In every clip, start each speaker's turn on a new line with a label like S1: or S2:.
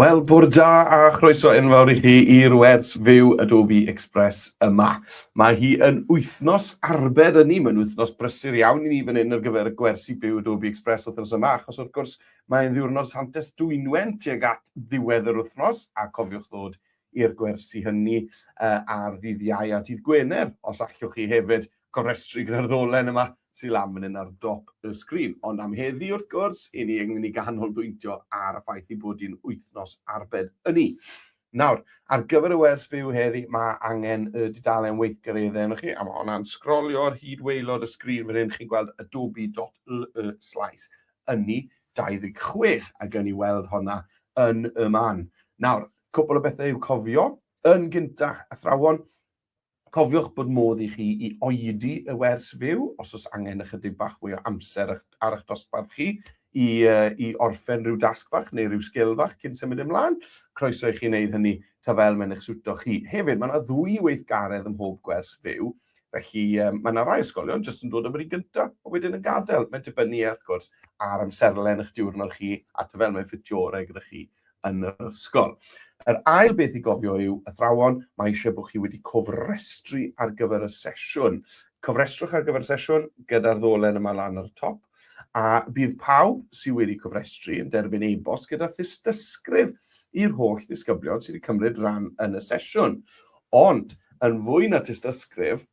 S1: Wel, bore da a chroeso enfawr i chi i'r wers fyw Adobe Express yma. Mae hi yn wythnos arbed ynni, mae'n wythnos brysur iawn i ni fan hyn ar gyfer y gwersi byw Adobe Express wythnos yma, achos wrth gwrs mae'n ddiwrnod Santes Dwynwen tuag at ddiwedd yr wythnos, a cofiwch ddod i'r gwersi hynny uh, ar ddydd Iau a dydd Gwener, os allwch chi hefyd cofrestru gyda'r ddolen yma sy'n lan fan hyn ar dop y sgrin. Ond am heddi, wrth gwrs, i ni yn mynd i ganolbwyntio ar y ffaith ei bod hi'n wythnos arbed ynni. Nawr, ar gyfer y wers fyw heddi, mae angen y dudalen weithgareddau arnoch chi, a mae hwnna'n sgrolio ar hyd waelod y sgrin fan hyn, chi'n gweld adobe.ly slaes ynni 26, a gawn ni weld honna yn y man. Nawr, cwpl o bethau i'w cofio. Yn gynta, athrawon, cofiwch bod modd i chi i oedi y wers fyw os oes angen ychydig bach mwy o amser ar eich dosbarth chi i, uh, i orffen rhyw dasg fach neu rhyw sgil fach cyn symud ymlaen. Croeso i chi wneud hynny ta fel mae'n eich swto chi. Hefyd, mae yna ddwy weithgaredd ym mhob gwers fyw, felly um, mae yna rai ysgolion jyst yn dod am yr un gyntaf a wedyn yn gadael. Mae'n dibynnu, wrth gwrs, ar amserlen eich diwrnod chi a ta fel mae'n ffitio orau gyda chi yn yr ysgol. Yr ail beth i gofio yw, athrawon, mae eisiau bod chi wedi cofrestru ar gyfer y sesiwn. Cofrestrwch ar gyfer y sesiwn gyda'r ddolen yma lan ar y top, a bydd pawb sydd wedi cofrestru yn derbyn e-bost gyda thystysgrif i'r holl ddisgyblion sydd wedi cymryd rhan yn y sesiwn. Ond, yn fwy na tystysgrif,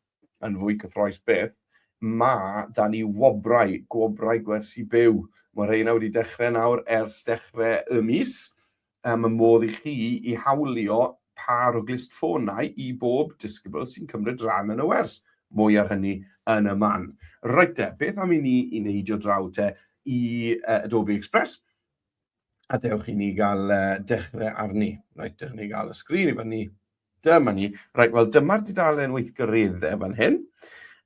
S1: yn fwy cyffroes byth, ma' 'da ni wobrau, gwobrau gwersi byw. Mae rheina wedi dechrau nawr ers dechrau y mis, a mae modd i chi i hawlio pâr o glustffonau i bob disgybl sy'n cymryd rhan yn y wers. Mwy ar hynny yn y man. Reit te, beth am i ni i neidio draw te i uh, Adobe Express? A dewch i ni gael uh, dechrau arni. Reit, dewch i ni gael y sgrin i fyny. Dyma ni. Reit, wel dyma'r dudalen weithgareddau fan hyn.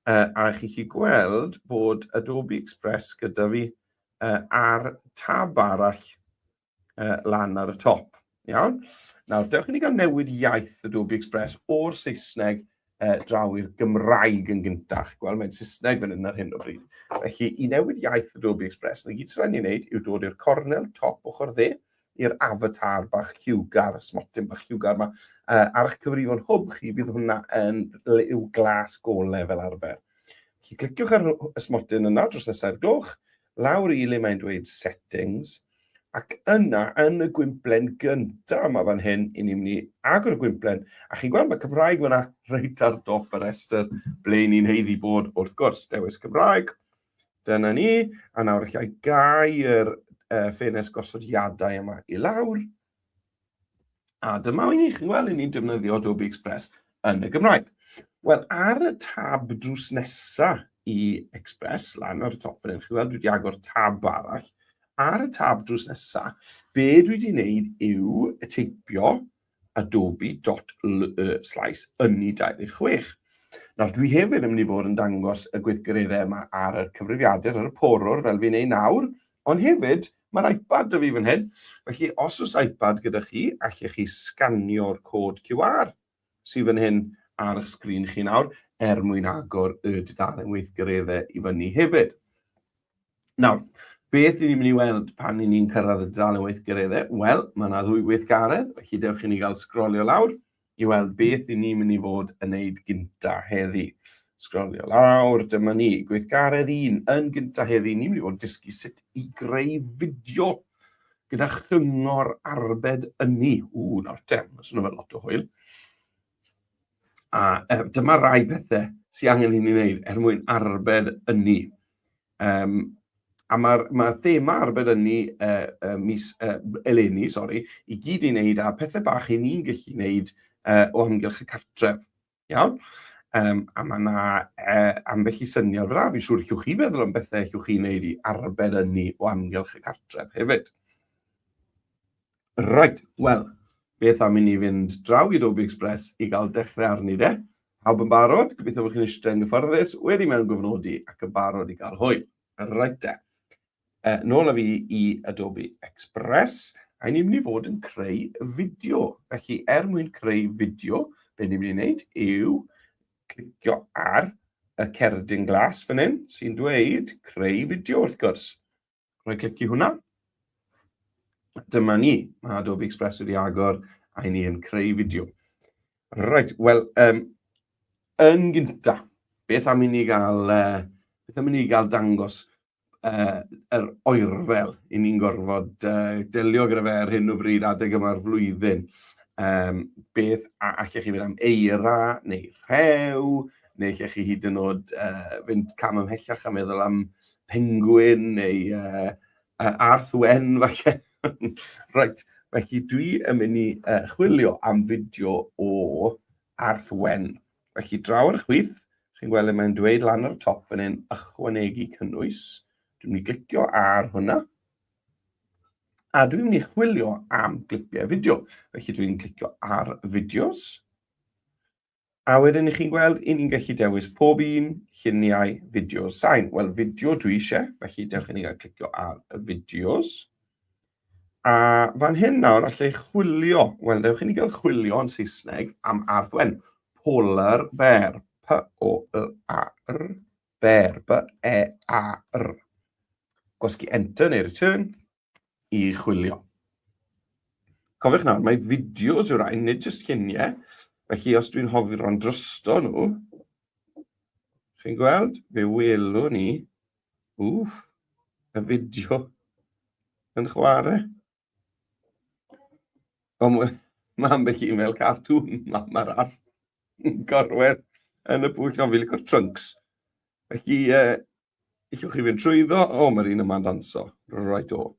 S1: Uh, a chi chi gweld bod Adobe Express gyda fi uh, ar tab arall uh, lan ar y top. Iawn? Nawr, dewch i ni gael newid iaith Adobe Express o'r Saesneg uh, draw i'r Gymraeg yn gyntaf. Gweld, mae'n Saesneg fan hyn ar hyn o bryd. Felly, i newid iaith Adobe Express, na gyd sy'n rhaid ni wneud yw dod i'r cornel top ochr dde, i'r avatar bach lliwgar, y smotyn bach lliwgar yma. Uh, ar eich cyfrifon hwb chi, bydd hwnna yn liw glas gole fel arfer. Felly cliciwch ar y smotyn yna dros nesau'r gloch, lawr i le mae'n dweud settings, ac yna yn y gwymplen gyntaf yma fan hyn, i ni'n mynd i agor y gwymplen, a chi'n gweld mae Cymraeg fyna reit ar dop y rhestr ble ni'n heiddi bod wrth gwrs, dewis Cymraeg, Dyna ni. A nawr allai gau yr uh, ffenest gosodiadau yma i lawr. A dyma i ni, chi'n gweld, i ni'n defnyddio Adobe Express yn y Gymraeg. Wel, ar y tab drws nesa i Express, lan ar y top fan hyn, chi'n gweld, dwi wedi agor tab arall. Ar y tab drws nesa, be dwi wedi wneud yw teipio adobe.ly slaes ynni 26. Nawr, dwi hefyd yn mynd i fod yn dangos y gweithgareddau yma ar y cyfrifiadur, ar y porwr, fel fi'n ei nawr, ond hefyd mae'r iPad 'da fi fan hyn. Felly, os oes iPad gyda chi, allech chi sganio'r cod QR sydd fan hyn ar eich sgrin chi nawr, er mwyn agor y dudalen weithgareddau i fyny hefyd. Nawr, beth ni'n mynd i weld pan ni'n ni'n cyrraedd y dudalen weithgareddau? Wel, mae yna ddwy weithgaredd, felly dewch i ni gael sgrolio lawr i weld beth ni'n ni'n mynd i fod yn neud gynta heddi. Sgrolio lawr, dyma ni, gweithgaredd un yn gynta heddi, ni'n mynd i fod yn dysgu sut i greu fideo gyda chyngor arbed ynni. Ww, nawr te, mae'n swnio fel lot o hwyl. A uh, dyma rai pethau sy'n angen i ni wneud er mwyn arbed ynni. Um, a mae'r ma thema arbed ynni uh, uh, mis uh, eleni, sori, i gyd i wneud â pethau bach i ni'n gallu wneud uh, o amgylch y cartref. Iawn? Um, a mae yna uh, ambell i syniad fyna. Fi'n siŵr allwch chi feddwl am bethau allwch chi wneud i arbed ynni o amgylch y cartref hefyd. Reit, wel, beth am i ni fynd draw i Adobe Express i gael dechrau arni de? Pawb yn barod? Gobeithio bod chi'n eistedd yn gyfforddus, wedi mewn gofnodi ac yn barod i gael hwyl. Reit de. Uh, nôl â fi i Adobe Express, a ni'n mynd i fod yn creu fideo. Felly, er mwyn creu fideo, be ni'n mynd i wneud yw clicio ar y cerdyn glas fan hyn, sy'n dweud creu fideo wrth gwrs. Rhoi clic i hwnna. Dyma ni, mae Adobe Express wedi agor a i ni yn creu fideo. Reit, wel, um, yn gynta, beth am i ni gael, uh, beth am i ni gael dangos uh, yr oerfel i ni'n gorfod uh, delio gyda fe ar hyn o bryd adeg yma'r flwyddyn. Um, beth a allech chi fynd am eira neu rhew, neu allech chi hyd yn oed uh, fynd cam ymhellach a meddwl am pengwin neu uh, arth wen falle. Reit, felly dwi yn mynd i uh, chwilio am fideo o arth wen. Felly draw ar y chwith, chi'n gweld le mae'n dweud lan ar y top fan hyn, ychwanegu cynnwys. Dwi'n mynd i glicio ar hwnna. A dwi'n mynd i chwilio am glipiau fideo. Felly dwi'n clicio ar fideos. A wedyn i chi'n gweld, i ni'n gallu dewis pob un, lluniau, fideos, sain. Wel, fideo dwi eisiau, felly dewch i ni gael clicio ar y fideos. A fan hyn nawr, allai chwilio. Wel, dewch i ni gael chwilio yn Saesneg am ardd wen. Polar Bear. P-O-L-A-R. Bear. B-E-A-R. Gwasgu Enter neu Return. i chwilio. Cofiwch nawr, mae fideos yw'r rhain, nid jyst lluniau. Felly os dwi'n hofro'n drosto nhw, chi'n gweld, fe welwn ni, wff, y fideo yn chwarae. Ond mae ambell un fel cartŵn, mam arall yn gorwedd yn y pwll, ond fi'n licio'r trunks. Felly, uh, Ellwch chi fynd trwyddo, o, mae'r un yma'n danso, right o.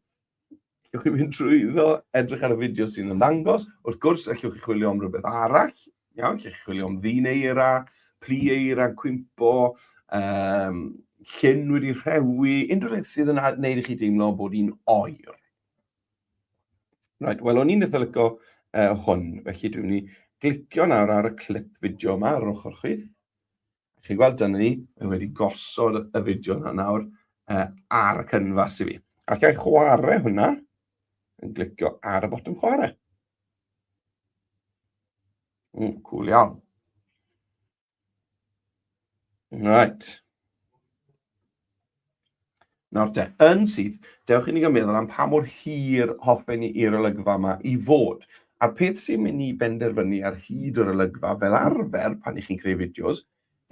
S1: Ellwch chi fynd trwyddo, edrych ar y fideo sy'n ymddangos. Wrth gwrs, ellwch chi chwilio am rhywbeth arall, iawn, ellwch chi chwilio am ddyn eira, plu eira, cwympo, um, llyn wedi rhewi, unrhyw beth sydd yn gwneud i chi deimlo bod hi'n oer. Right, wel, o'n i'n eitha licio uh, hwn, felly dwi'n mynd i glicio nawr ar y clip fideo yma ar yr ochr chwith. Chi'n gweld, dyna ni, mae wedi gosod y fideo yna nawr uh, ar y cynfas i fi. Alla i chwarae hwnna yn glicio ar y botwm chwarae. Mm, cool iawn. Right. Nawr te, yn syth, dewch i ni gael meddwl am pa mor hir hoffen ni i'r olygfa yma i fod. A'r peth sy'n mynd i benderfynu ar hyd yr olygfa fel arfer pan i chi'n creu fideos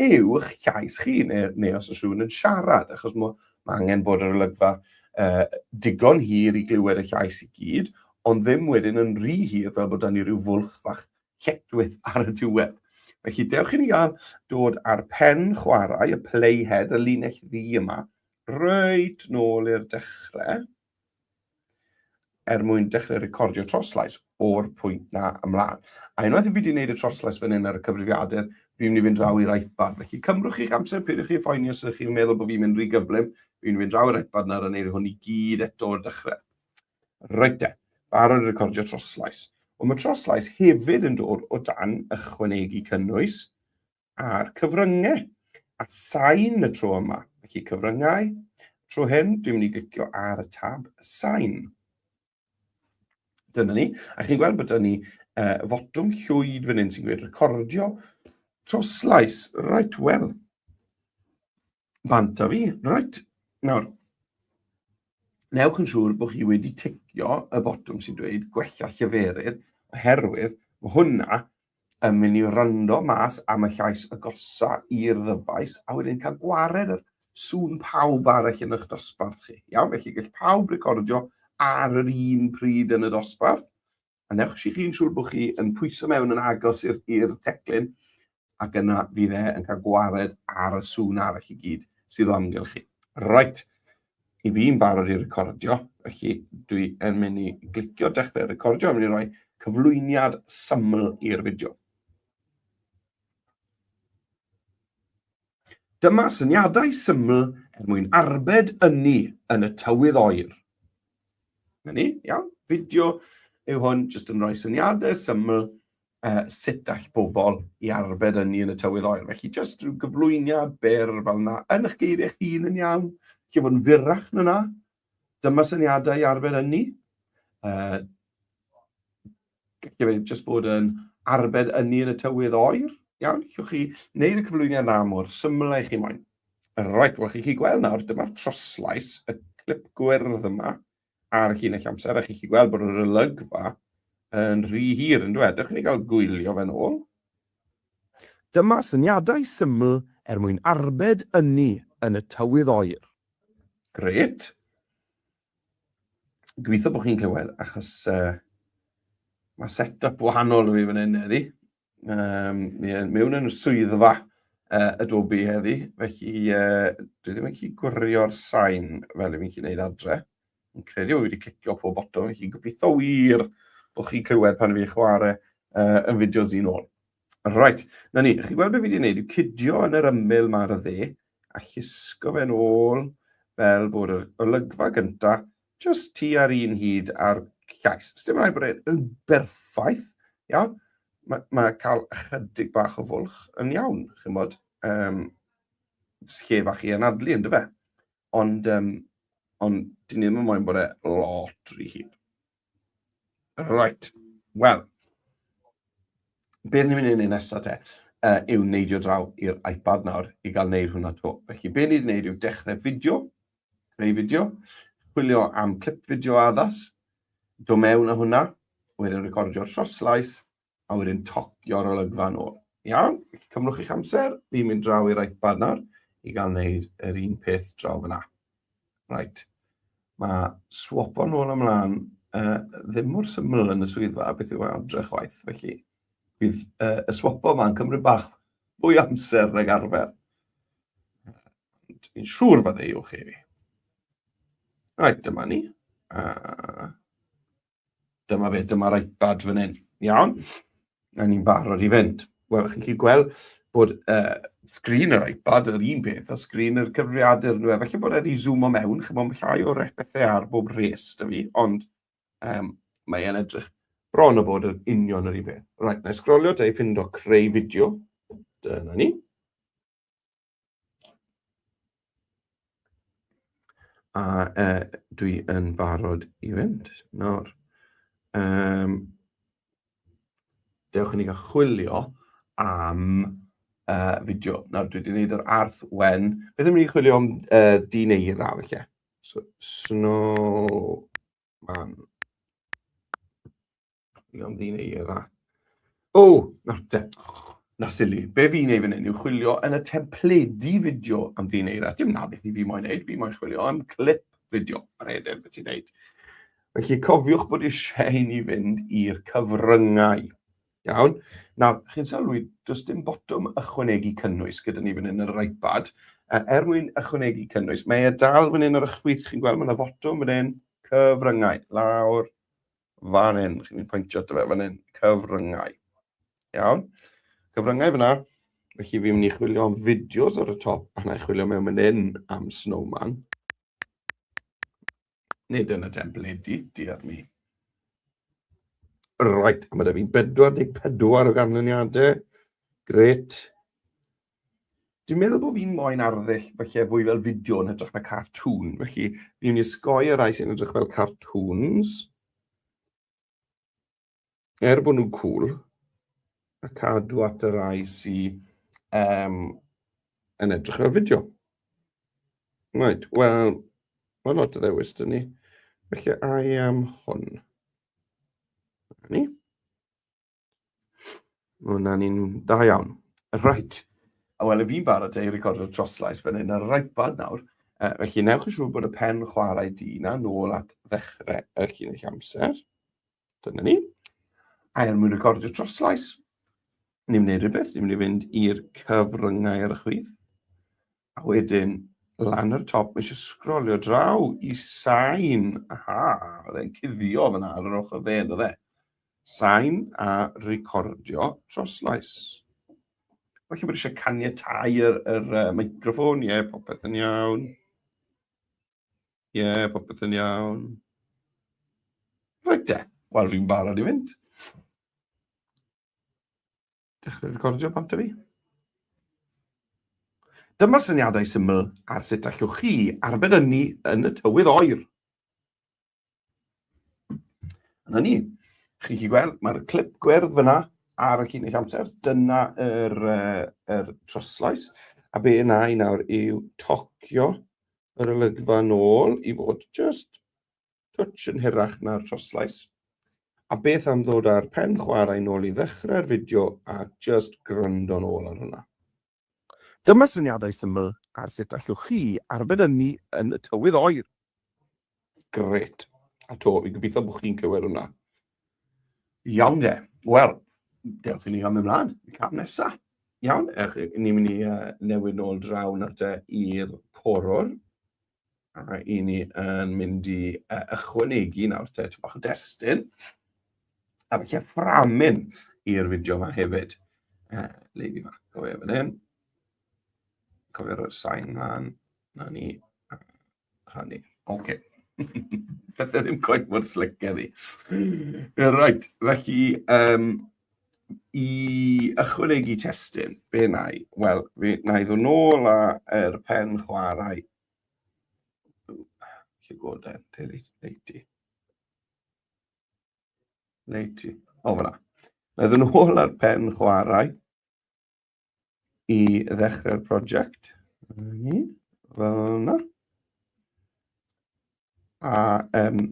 S1: yw eich llais chi, neu, neu os oes rhywun yn siarad, achos mae, mae angen bod yr olygfa uh, digon hir i glywed y llais i gyd, ond ddim wedyn yn rhy hir fel bod 'da ni rhyw fwlch fach lletchwith ar y diwedd. Felly dewch i ni gael dod ar pen chwarae, y playhead, y linell ddu yma, reit nôl i'r dechrau, er mwyn dechrau recordio troslais o'r pwynt na ymlaen. A unwaith i fi wedi gwneud y troslais fan hyn ar y cyfrifiadur, fi'n mynd i fynd draw i'r iPad. Felly cymrwch chi'ch amser, peidiwch chi phoeni os ydych chi'n meddwl bod fi'n mynd rhy gyflym. Fi'n mynd draw i'r iPad nawr a wneud hwn i gyd eto o'r dechrau. Reit te, barod i recordio troslais. Wel, mae troslais hefyd yn dod o dan ychwanegu cynnwys a'r cyfryngau. A sain y tro yma. Felly cyfryngau, tro hyn dwi'n mynd i glicio ar y tab sain. Dyna ni. A chi'n gweld bod 'da ni uh, fotwm llwyd fan hyn sy'n gweud recordio troslais. Right, wel. Bant â fi. Right. Nawr, newch yn siŵr bod chi wedi ticio y botwm sy'n dweud gwella lleferydd, oherwydd mae hwnna yn mynd i wrando mas am y llais agosa i'r ddyfais a wedyn cael gwared ar sŵn pawb arall yn eich dosbarth chi. Iawn, felly gall pawb recordio ar yr un pryd yn y dosbarth. A newch chi chi'n siŵr bod chi yn pwyso mewn yn agos i'r teclyn, ac yna fydd e yn cael gwared ar y sŵn arall i gyd sydd o amgylch chi. Reit, i fi'n barod i recordio, felly dwi yn mynd i glicio dechrau recordio, yn mynd i roi cyflwyniad syml i'r fideo. Dyma syniadau syml er mwyn arbed ynni yn y tywydd oer. Na ni, iawn. Fideo yw hwn, jyst yn rhoi syniadau syml uh, sut all bobl i arbed ynni yn y tywydd oer. Felly, jyst rhyw gyflwyniad byr fel yna, yn eich geiriau eich hun yn iawn, lle fod yn fyrrach na na. Dyma syniadau i arbed ynni. Uh, Gallai fe jyst bod yn arbed ynni yn y tywydd oer. Iawn, llwch chi wneud y cyflwyniad na mor syml â chi moyn. Reit, wel chi'n gallu gweld nawr, dyma'r troslais, y clip gwyrdd yma, ar y llinell amser, a chi'n gallu gweld bod yr olygfa yn rhy hir, yn dweud. Dewch i ni gael gwylio fe'n ôl.
S2: Dyma syniadau syml er mwyn arbed ynni yn y tywydd oer.
S1: Grêt. Gobeithio bod chi'n clywed, achos uh, mae set-up wahanol i fi fan hyn heddi. Um, mewn yn y swyddfa uh, Adobe heddi, felly uh, dwi ddim yn gallu gwirio'r sain fel i fi'n gallu gwneud adre. Yn credu bod fi wedi clicio pob botwm, felly gobeithio wir bod chi'n clywed pan fi'n chwarae uh, yn fideos i'n ôl. Right, na ni, chi'n gweld beth fi wedi gwneud yw cydio yn yr ymyl ma ar y dde a llusgo fe'n ôl fel bod yr olygfa gynta jyst tu ar un hyd a'r llais. Sdim rhaid bod e'n berffaith, iawn? Mae, mae cael ychydig bach o fwlch yn iawn, chi'n bod, um, lle fach i anadlu, ynddo fe? Ond, um, ond dyn ni ddim yn moyn bod e lot rhy hir. Right, wel, beth ni'n mynd i wneud nesaf te, uh, yw neidio draw i'r iPad nawr i gael wneud hwnna to. Felly, be ni wedi wneud yw dechrau fideo, creu fideo, chwilio am clip fideo addas, do mewn â hwnna, wedyn recordio'r troslais, a wedyn tocio'r olygfa nôl. Iawn, cymrwch eich amser, fi'n mynd draw i'r iPad nawr i gael wneud yr un peth draw fyna. Right. Mae swapo nôl ymlaen uh, ddim mor syml yn y swyddfa, beth yw e adre chwaith, felly bydd uh, y swapo yma'n cymryd bach fwy amser nag arfer. Fi'n siŵr fydde i'w chi fi. Right, dyma ni. Uh, Dyma fe, dyma'r iPad fan hyn. Iawn? A ni'n barod i fynd. Wel, chi'n gallu gweld bod uh, sgrin yr iPad yr un peth a sgrin yr cyfrifiadur. Yndyw e? Falle bod e wedi zoomo mewn, chymod, mae llai o bethau ar bob rhes da fi, ond um, mae e'n edrych bron o bod yn union yr un peth. Right, na i sgrolio te i ffindo creu fideo. Dyna ni. A uh, dwi yn barod i fynd nawr. Um, dewch i ni gael chwilio am uh, fideo. Nawr, dwi wedi gwneud yr arth wen. Beth yw'n mynd i chwilio am uh, dyn eira, felly? So, snowman. Chwilio am ddyn eira. O, nawr te. Na sili. Be fi'n neud fan hyn yw chwilio yn y templedi fideo am ddyn eira. Dim na beth i fi moyn neud. Fi moyn chwilio am clip fideo. Mae'n edrych beth ti'n neud. Felly cofiwch bod eisiau i ni fynd i'r cyfryngau. Iawn? Nawr, chi'n sylwi, does dim botwm ychwanegu cynnwys gyda ni fan hyn ar yr iPad. Er mwyn ychwanegu cynnwys, mae e dal fan hyn ar y chwith, chi'n gweld mae yna fotwm fan hyn, cyfryngau, lawr, fan hyn, chi'n mynd pwyntio ato fe, fan hyn, cyfryngau. Iawn? Cyfryngau fyna, felly fi'n mynd i chwilio am fideos ar y top, a na i chwilio mewn fan hyn am snowman. Nid yn y templedi, diar mi. Right, a mae da fi 44 o ganlyniadau. Gret. Dwi'n meddwl bod fi'n moyn arddull falle fwy fel fideo yn hytrach na cartŵn, felly fi'n mynd i osgoi y rhai sy'n edrych fel cartoons. Er bod nhw'n cool, a cadw at y rhai sy'n um, yn edrych fel fideo. Right, wel, mae lot o ddewis dyn ni. Felly, I am hwn. Ni. Mae hwnna'n un da iawn. Reit. A wel, fi'n barod i recordio'r troslais fan hyn ar yr iPad nawr. Uh, felly, newch yn siŵr bod y pen chwarae di na nôl at ddechrau y llinell amser. Dyna ni. A er mwyn recordio'r troslais, ni'n mynd i rhywbeth, ni'n mynd i fynd i'r cyfryngau ar y chwith. A wedyn, lan ar y top, mae eisiau sgrolio draw i sain. Aha, oedd e'n cuddio fyna ar yr ochr dde, ynddo fe? Sain a recordio troslais. Felly bod eisiau caniatau yr, yr uh, microffon, ie, yeah, popeth yn iawn. Ie, yeah, popeth yn iawn. Reit de, wel fi'n barod i fynd. Dechrau recordio pant fi. Dyma syniadau syml ar sut allwch chi arbed ynni yn y tywydd oer. Yna ni. Chi'n gallu gweld, mae'r clip gwyrdd fyna ar y llinell amser. Dyna yr, uh, yr troslais. A be yna i nawr yw tocio yr olygfa nôl i fod just Twtsh yn hirach na'r troslais. A beth am ddod â'r pen chwarae nôl i ddechrau'r fideo a just gwrando nôl ar hwnna.
S2: Dyma syniadau syml ar sut allwch chi arbed ynni yn y tywydd oer.
S1: Grêt. A to, fi'n gobeithio bod chi'n clywed hwnna. Iawn de. Wel, dewch i ni gael mynd mlaen. Y cam nesa. Iawn, ewch, ni'n mynd i uh, newid nôl draw nawr te i'r porwr. A i ni yn mynd i uh, ychwanegu nawr te, tipyn bach o destun. A felly fframyn i'r fideo yma hefyd. Le fi fac o fe fan hyn. Cofio roi'r sain mlaen. Na ni. Rhannu. Oce. Pethau ddim quite mor slick heddi. Right, felly, um, i ychwanegu testun, be na i? Wel, fi na i ddod nôl â'r pen chwarae. Llygoden, te, Le ti? O, fyna. Na i ddod nôl â'r pen chwarae i ddechrau'r prosiect. Ni, fel yna. A um,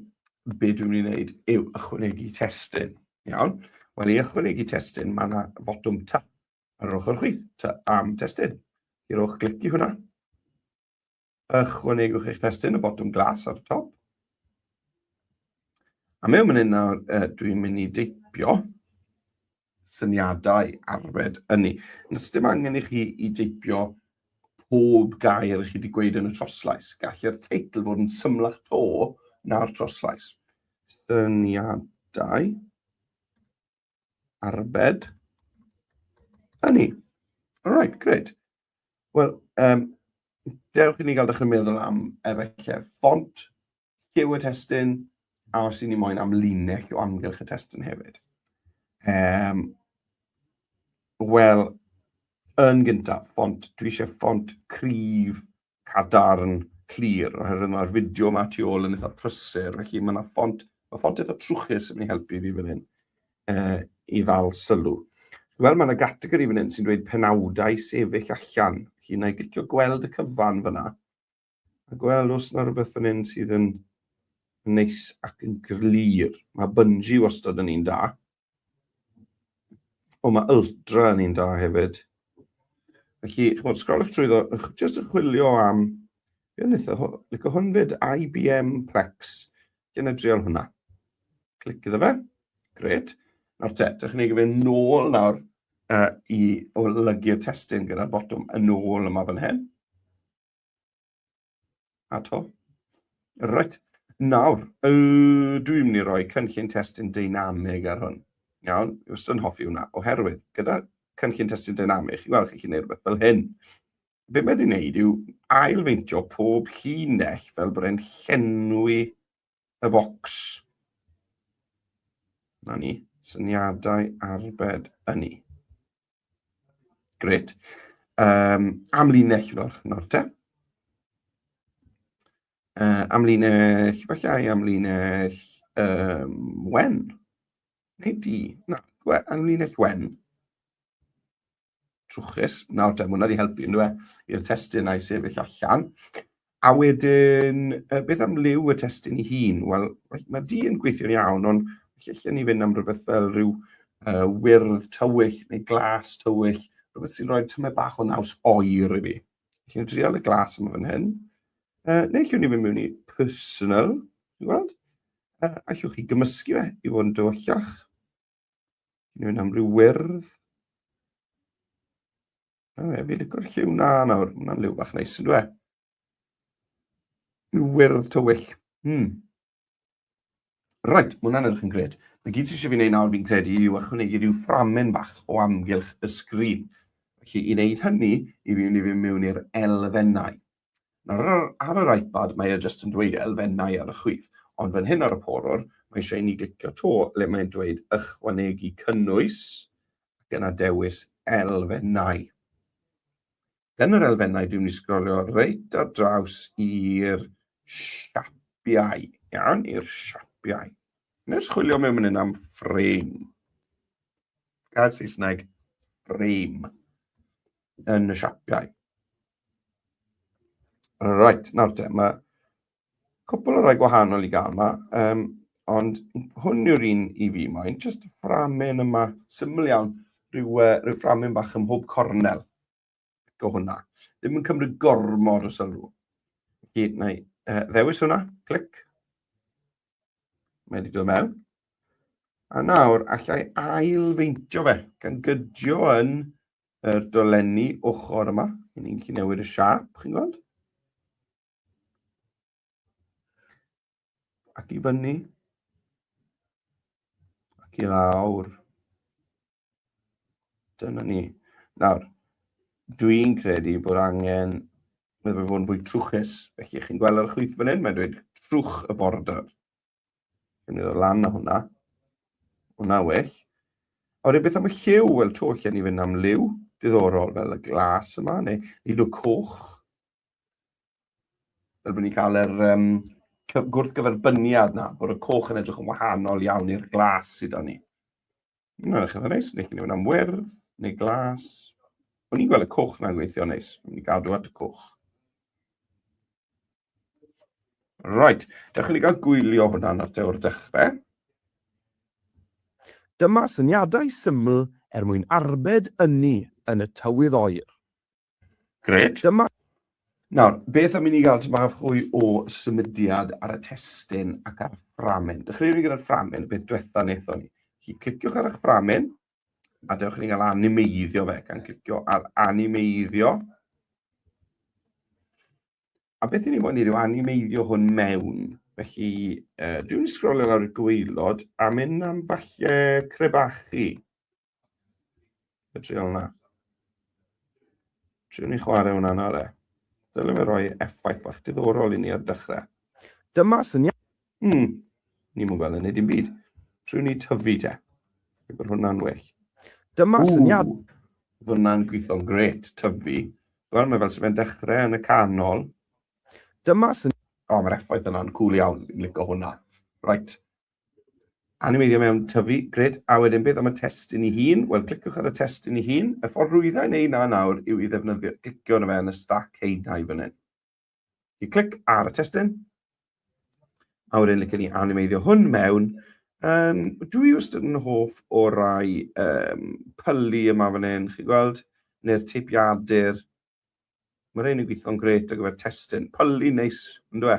S1: be dwi'n mynd i wneud yw ychwanegu testun. Iawn? Wel, i ychwanegu testun, mae yna fotwm T ar yr ochr chwith, T am testun. I rowch glic i hwnna. Ychwanegwch eich testun, y botwm glas ar y top. A mewn fan hyn nawr, uh, dwi'n mynd i deipio syniadau arbed ynni. Does dim angen i chi i deipio pob gair i chi wedi gweud yn y troslais. Gall yr teitl fod yn symlach to na'r troslais. Syniadau arbed ynni. All right, great. Wel, um, dewch i ni gael dechrau meddwl am efallai ffont, lliw y testun, a os i ni moyn am linell o amgylch y testun hefyd. Um, Wel, yn gyntaf, ffont, dwi eisiau ffont cryf, cadarn, clir, oherwydd mae'r fideo yma tu ôl yn eitha prysur, felly mae yna ffont, mae ffont eitha trwchus yn mynd i helpu fi fan hyn uh, i ddal sylw. Wel, mae yna gategori fan hyn sy'n dweud penawdau sefyll allan. Felly, na i glicio gweld y cyfan fyna. A gweld os yna rhywbeth fan hyn sydd yn neis ac yn glir. Mae bungee wastad yn un da. O, mae Ultra yn un da hefyd. Felly, ch'mod, sgroliwch trwyddo, jyst yn chwilio am... Fi yn eitha, licio hwn fyd, IBM Plex. Dyna drial hwnna. Clic iddo fe. Gret. Nawr te, dych chi'n ei gyfeirio nôl nawr uh, i olygu'r testun gyda'r botwm yn ôl yma fan hyn. A to. Reit. Nawr, yy, dwi'n mynd i roi cynllun testun deinamig ar hwn. Iawn, fi wastad yn hoffi hwnna, oherwydd gyda cynllun testun deinamig, chi'n gweld, chi'n gallu gwneud rhywbeth fel hyn. Be mae wedi wneud yw ailfeintio pob llinell fel bod e'n llenwi y bocs. Na ni, syniadau arbed ynni. Gret. Um, amlinell nawr, nawr te. Uh, amlinell, falle ai amlinell um, wen. Neu di. Na, amlinell wen. Trwchus. Nawr te, mae hwnna wedi helpu, ynddo e, i'r testun a'i sefyll allan. A wedyn, beth am liw y testun ei hun? Wel, mae di yn gweithio'n iawn, ond felly allan ni fynd am rhywbeth fel rhyw uh, wyrdd tywyll neu glas tywyll, rhywbeth sy'n rhoi tymed bach o naws oer i fi. Felly, ni'n trial y glas yma fan hyn. Uh, neu allwn ni fynd mewn i personal, ti'n gweld? Uh, allwch chi gymysgu fe i fod yn dywyllach. Ni'n mynd am ryw wyrdd. O, ie, fi licio'r lliw na nawr. Mae'n liw bach neis, yn dwe? Rhyw wyrdd tywyll. Hmm. Right, mae hwnna'n edrych yn gred. Mae gyd sydd eisiau fi wneud nawr fi'n credu yw ychwanegu rhyw fframen bach o amgylch y sgrin. Felly i wneud hynny, i fi mynd i fynd mewn i'r elfennau. Nawr ar, ar yr iPad mae e jyst yn dweud elfennau ar y chwith, ond fan hyn ar y porwr mae eisiau i ni glicio to le mae'n dweud ychwanegu cynnwys ac yna dewis elfennau. Yn yr elfennau dwi'n mynd i sgrolio reit ar draws i'r siapiau. Iawn, i'r siapiau. Nes chwilio mewn fan hyn am frame. Gair Saesneg, frame. Yn y siapiau. Right, nawr te, mae Cwpl o rai gwahanol i gael yma, um, ond hwn yw'r un i fi moyn. Just fframen yma, syml iawn, rhyw, rhyw fframen bach ym mhob cornel. Go hwnna. Ddim yn cymryd gormod o sylw. Felly, na i ddewis hwnna, clic. Mae wedi dod mewn. A nawr, allai ail-feintio fe, gan gydio yn yr dolenni ochr yma. Ni'n gallu newid y siâp, chi'n gweld? Ac i fyny. Ac i lawr. Dyna ni. Nawr, dwi'n credu bod angen iddo fe fod yn fwy trwchus. Felly, chi'n gweld ar y chwith fan hyn, mae'n dweud trwch y border. Dwi'n mynd lan â hwnna. Hwnna well. A wedyn beth am y lliw? Wel, to, lle ni fynd am liw diddorol fel y glas yma, neu hyd o coch. Fel bod ni'n cael yr um, gwrthgyferbyniad na, bod y coch yn edrych yn wahanol iawn i'r glas sydd â ni. Mae'n edrych yn neis, neu chi'n mynd am wyrdd, neu glas. O'n i'n gweld y coch na'n gweithio neis. O'n i'n gadw at y coch. Right, dewch i ni gael gwylio hwnna nawr te o'r dechrau.
S2: Dyma syniadau syml er mwyn arbed ynni yn y tywydd oer.
S1: Grêt.
S2: Dyma.
S1: Nawr, beth am i ni gael tipyn bach fwy o symudiad ar y testun ac ar y fframen? Dechreuwn ni gyda'r fframen, y peth diwetha wnaethon ni. Felly, cliciwch ar eich fframen, a dewch i ni gael animeiddio fe, gan clicio ar animeiddio. A beth i ni moyn i yw animeiddio hwn mewn. Felly, dwi'n sgrolio lawr i'r gwaelod a mynd am falle crebachu. Y trial hwnna. Triwn ni chwarae hwnna nawr e. Dylem fe roi effaith bach diddorol i ni ar dechrau.
S2: Dyma syniad.
S1: Ni'n mwyn gweld yn neud dim byd. Triwn ni tyfu te. Fe bod hwnna'n well.
S2: Dyma syniad.
S1: Oedd hwnna'n gweithio'n gret, tyfu. Wel, mae fel sy'n fe'n dechrau yn y canol.
S2: Dyma syniad.
S1: O, mae'r effaith yna'n cŵl iawn. Fi'n licio hwnna. Right. Animeiddio mewn tyfu, gret. A wedyn beth am y testun ei hun? Wel, cliciwch ar y testun ei hun. Y ffordd rwydda i wneud na nawr yw i ddefnyddio, clicio arno fe yn y stac haenau fan hyn. I clic ar y testun, a wedyn licen ni animeiddio hwn mewn. Um, dwi wastad yn hoff o rai um, pylu yma fan hyn, chi'n gweld, neu'r teipiadur. Mae rhain yn gweithio'n gret ar gyfer testun. Pylu neis, yn dwi?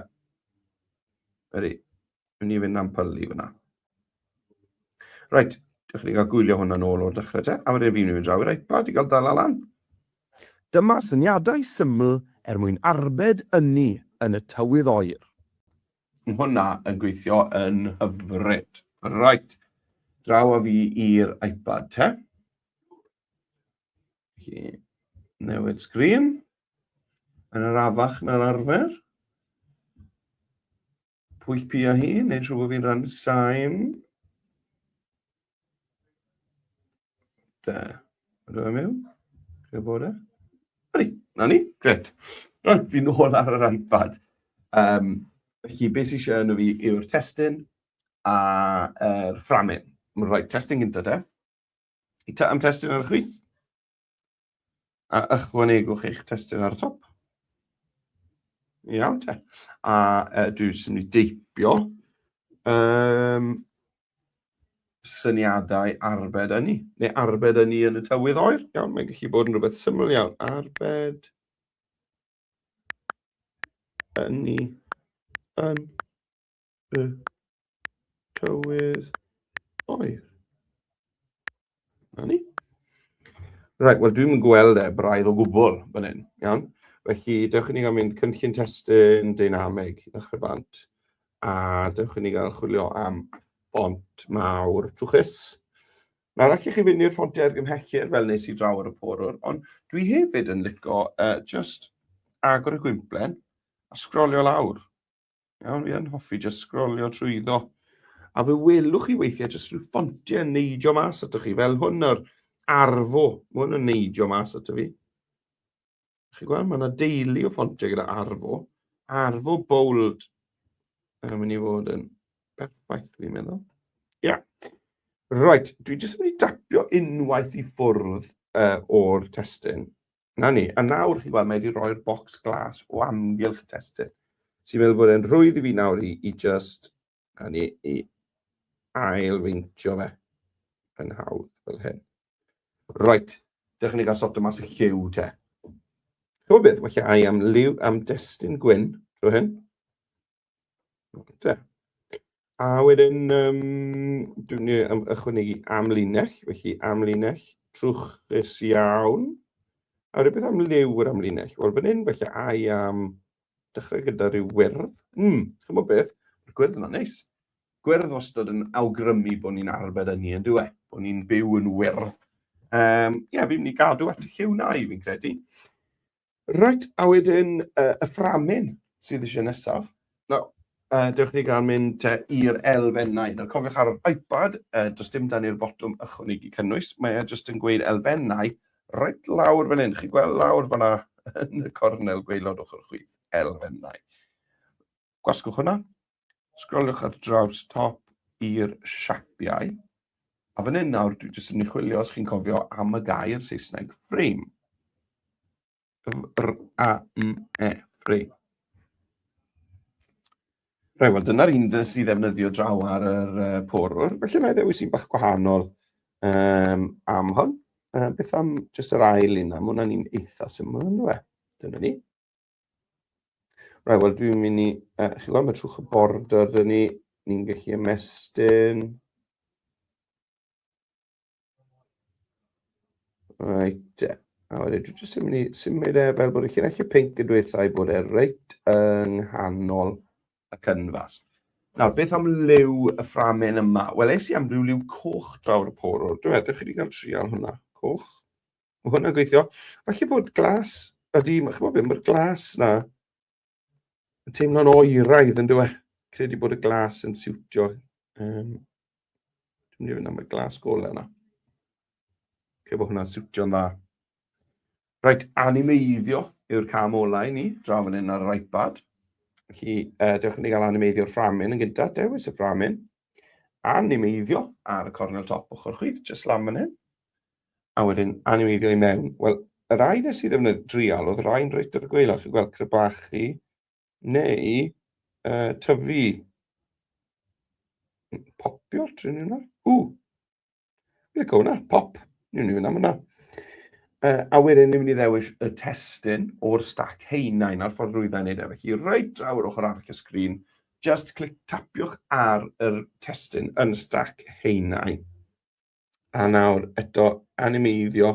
S1: Ydy. Mynd i fynd am pylu fyna. Reit, dewch i ni gael gwylio hwnna nôl o'r dechrau te. A wedyn fi'n mynd draw i'r iPad i gael dala lan.
S2: Dyma syniadau syml er mwyn arbed ynni yn y tywydd oer.
S1: Mae hwnna yn gweithio yn hyfryd. Reit, draw â fi i'r iPad te. Felly, newid sgrin yn arafach na'r arfer. Pwyll pia hi, neu'n siŵr bod fi'n rhannu sain. Da. Ydw i'n mewn? Creu bod e? Ydy, na ni, gret. Reit, fi'n ôl ar yr iPad. Um, felly, beth sy'n eisiau yno fi yw'r testun a'r fframyn. Mae'n rhaid testun gyntaf te. I ta am testun ar y chwith. A ychwanegwch eich testun ar y top. Iawn te. A dwi jyst yn mynd i deipio um, syniadau arbed ynni, neu arbed ynni yn y tywydd oer. Iawn, mae'n gallu bod yn rhywbeth syml iawn. Arbed ynni yn y tywydd oer. Na ni. Right, wel dwi'n gweld e braidd o gwbl fan hyn, iawn? Felly, dewch i ni gael mynd cynllun testun deinamig i ddechrau bant, a dewch i ni gael chwilio am ffont mawr trwchus. Nawr, allwch chi fynd i'r ffontiau argymhellir fel nes i draw ar y porwr, ond dwi hefyd yn lico just agor y gwymplen a sgrolio lawr. Iawn, fi yn hoffi jyst sgrolio trwyddo. A fe welwch chi weithiau jyst rhyw ffontiau yn neidio mas atoch chi, fel hwn o'r Arfo. Mae hwn yn neidio mas ato fi. Chi'n gweld, mae yna deulu o ffontiau gyda Arfo. Arfo Bold yn mynd i fod yn berffaith, fi'n meddwl. Ia. Yeah. Right, dwi jyst yn mynd i dapio unwaith i ffwrdd o'r testun. Na ni. A nawr, chi'n gweld, mae wedi rhoi'r bocs glas o amgylch y testun. Sy'n meddwl bod e'n rhwydd i fi nawr i, i just, a ni, i ail-feintio fe yn hawdd fel hyn. Right, dewch i ni gael sorto mas y lliw te. Chymod beth, falle ai am liw, am destun gwyn tro hyn. Te. A wedyn, um, dwi'n mynd i ychwanegu amlinell, felly amlinell trwchus iawn. A rhywbeth am liw yr amlinell. Wel, fan hyn, felly ai am dechrau gyda rhyw wyrdd. Chymod beth, mae'r gwyrdd yna'n neis. Gwyrdd wastad yn awgrymu bod ni'n arbed ynni yn dyw e, bod ni'n byw yn wyrdd. Um, ie, yeah, fi'n mynd i gadw at y lliw na i fi'n credu. Reit, a wedyn uh, y fframyn sydd eisiau nesaf. Nawr, uh, dewch ni gael mynd uh, i'r elfennau. Nawr, cofiwch ar yr iPad, uh, does dim dan i'r botwm ychwanegu cynnwys. Mae e jyst yn gweud elfennau reit lawr fan hyn. Chi'n gweld lawr fanna yn y cornel gwaelod ochr chwith, elfennau. Gwasgwch hwnna, sgroliwch ar draws top i'r siapiau. A fan hyn nawr, dwi jyst yn mynd i chwilio, os chi'n cofio, am y gair Saesneg frame. R-A-M-E, frame. Rhaid, wel dyna'r un ddes i ddefnyddio draw ar yr uh, porwr. Felly na i ddewis un bach gwahanol um, am hwn. Uh, beth am jyst yr ail un na? Mae hwnna'n un eitha syml yn dweud. Dyna ni. Right, wel dwi'n mynd i... Uh, chi'n gweld, mae trwch y border dyn ni. Ni'n gallu ymestyn. Right, e. A wedyn dwi jyst yn mynd i symud e fel bod y llinellau pinc yn dweud bod e reit yng nghanol y cynfas. Nawr, beth am liw y fframen yma? Wel, es i am ryw liw coch draw'r y porwr. Dwi'n meddwl, chi wedi cael trial hwnna. Coch. Mae hwnna'n gweithio. Falle bod glas, ydy, chi'n gwybod beth, mae'r glas na yn teimlo'n oeraidd yn dweud. Credu bod y glas yn siwtio. Um, dwi'n mynd i fynd am y glas golau yna. Credu bod hwnna'n siwtio'n dda. Reit, animeiddio yw'r cam ola i ni, draw fan hyn ar yr iPad. Felly, uh, dewch i ni gael animeiddio'r fframyn yn gyntaf, dewis y fframyn. Animeiddio ar y cornel top ochr chwith, jyst lan fan hyn. A wedyn animeiddio i mewn. Wel, y rai nes i ddefnyddio drial, oedd rhai'n reit ar y gwaelod, chi'n gweld crebachu, neu uh, tyfu. Popio, trin hwnna. Ww! Fi'n licio hwnna, pop. Ni'n mynd am hwnna. Uh, a wedyn ni'n mynd i ddewis y testun o'r stac heinain a'r ffordd rwyddau wneud e. Felly reit draw yr ochr arall y sgrin, just clic tapiwch ar yr testun yn y stac heinain. A nawr eto animeiddio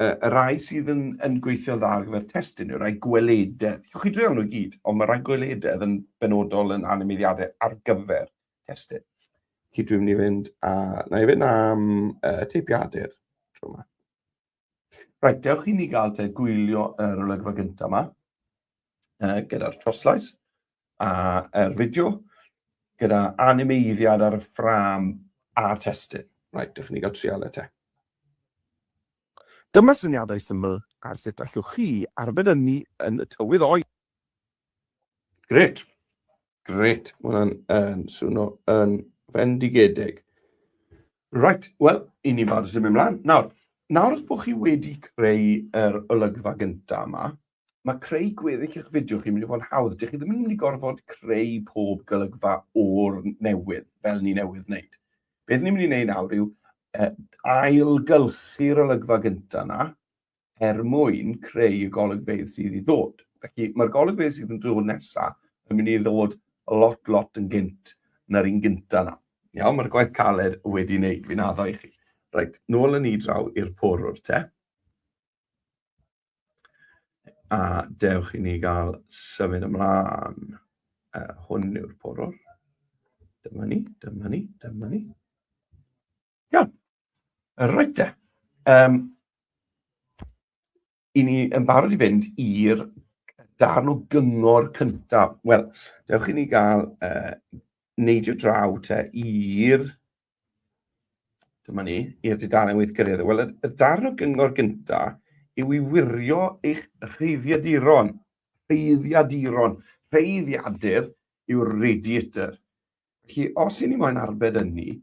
S1: y rai sydd yn, yn gweithio'n dda ar gyfer testun yw'r rai gwelededd. Chewch chi dreul nhw i gyd, ond mae rai gwelededd yn benodol yn animeiddiadau ar gyfer testun. Felly dwi'n mynd i fynd a... Na i fynd am uh, teipiadur tro yma. Reit, dewch i ni gael te gwylio yr olygfa gyntaf yma uh, gyda'r troslais a'r fideo gyda animeiddiad ar y ffrâm a'r testun. Reit, dewch i ni gael trial e te.
S2: Dyma syniadau syml ar sut allwch chi arbed ynni yn y tywydd oer.
S1: Grêt. Grêt. Mae hwnna'n yn swno yn fendigedig. Right, wel, i ni barod i symud ymlaen. Nawr, nawr os bod chi wedi creu yr olygfa gyntaf yma, mae creu gweddill eich fideo chi'n mynd i fod yn hawdd. Dych chi ddim yn mynd i gorfod creu pob golygfa o'r newydd, fel ni newydd wneud. Beth ni'n mynd i wneud nawr yw uh, ailgylchu'r olygfa gyntaf yna er mwyn creu y golygfeydd sydd i ddod. Felly mae'r golygfeydd sydd yn dod nesaf yn mynd i ddod lot, lot yn gynt na'r un gyntaf yna. Iawn, mae'r gwaith caled wedi wneud, fi'n addo i chi. Reit, nôl yn ni draw i'r porwr te. A dewch i ni gael symud ymlaen. Uh, hwn yw'r porwr. Dyma ni, dyma ni, dyma ni. Iawn. Reit te. Um, I ni yn barod i fynd i'r darn o gyngor cyntaf. Wel, dewch i ni gael uh, neidio draw te i'r Dyma ni, i'r dudalen weithgareddau. Wel, y, y darn o gyngor gyntaf yw i wirio eich rheiddiaduron. Rheiddiaduron. Rheiddiadur yw'r radiator. Felly, os i ni moyn arbed ynni,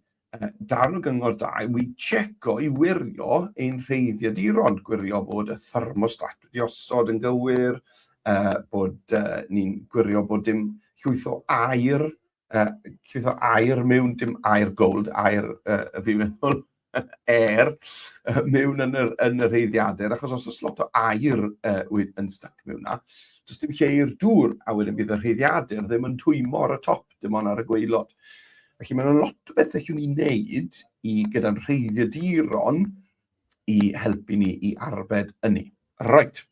S1: darn o gyngor da yw i checo, i wirio ein rheiddiaduron, gwirio bod y thermostat wedi osod yn gywir, Bod ni'n gwirio bod dim llwyth o aer, llwyth o aer mewn, dim aer gold, aer, fi'n meddwl, air, mewn yn yr, yn yr rheiddiadur, achos os oes lot o aer yn stuck mewn na, does dim lle i'r dŵr, a wedyn bydd y rheiddiadur ddim yn twymo ar y top, dim ond ar y gwaelod. Felly mae'n lot o bethau allwn ni wneud i gyda'n rheiddiaduron i helpu ni i arbed ynni. Right.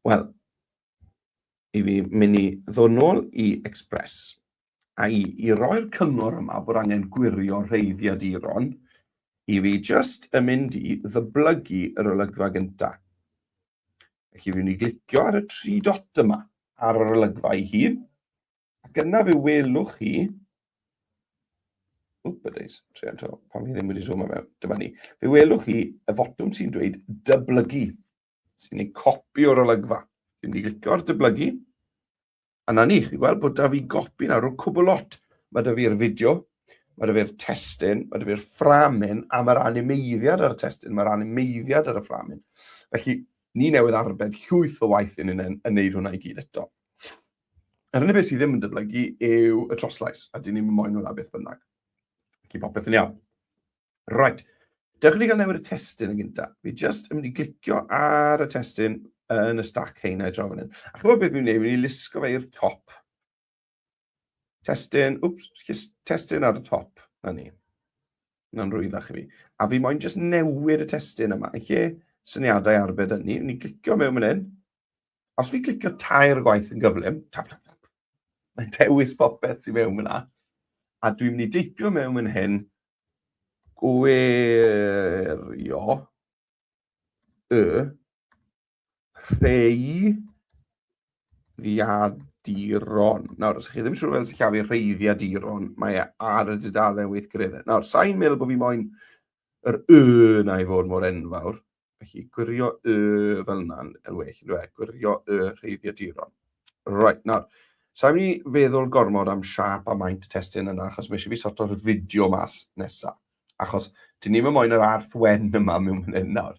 S1: Wel, i fi mynd i ddod nôl i Express a i, i roi'r cyngor yma bod angen gwirio rheiddiaduron, i fi just yn mynd i ddyblygu yr olygfa gyntaf. Felly fi'n mynd i glicio ar y tri dot yma ar yr olygfa ei hun, ac yna fe welwch chi Wp, y days, trio to, pam fi ddim wedi zoom mewn, dyma ni. Fe welwch chi y fotwm sy'n dweud dyblygu, sy'n ei copi o'r olygfa. Fi'n mynd i glicio ar dyblygu, a na ni, chi'n gweld bod da fi gopi nawr o'r cwbl lot. Mae da fi'r fideo, mae da fi'r testun, mae da fi'r fframin, a mae'r animeiddiad ar y testun, mae'r animeiddiad ar y fframin. Felly, ni newydd arbed llwyth o waith yn yn, yn neud hwnna i gyd eto. Yr unig beth sydd ddim yn dyblygu yw y troslais, a dyn ni'n moyn hwnna beth bynnag. Felly popeth yn iawn. Right. Dewch i ni gael newid y testun yn gyntaf. Fi just yn mynd i glicio ar y testun yn y stack heina draw fan hyn. A chymod beth fi'n gwneud? Fi'n mynd i lusgo fe i'r top. Testun, wps, testun ar y top. Na ni. Na'n rwyddach i fi. A fi moyn just newid y testun yma. Yn lle syniadau arbed ynni, fi'n clicio mewn fan hyn. Os fi'n clicio tair gwaith yn gyflym, tap, tap, tap, mae'n dewis popeth sy'n mewn fyna. A dwi'n mynd i deipio mewn fan hyn, gwirio y rheiddiaduron. Nawr, os ych chi ddim siŵr fel sillafu rheiddiaduron, mae e ar y dudalen weithgareddau. Nawr, sa'n meddwl bod fi moyn yr y na i fod mor enfawr. Felly, gwirio y fel yna yn well, yn dweud, gwirio y rheiddiaduron. Right, nawr, sa'n mynd i feddwl gormod am siâp a maint y testun yna, achos mae eisiau fi sorto'r fideo mas nesaf. Achos, dyn ni'm yn moyn yr arth wen yma mewn fan hyn nawr.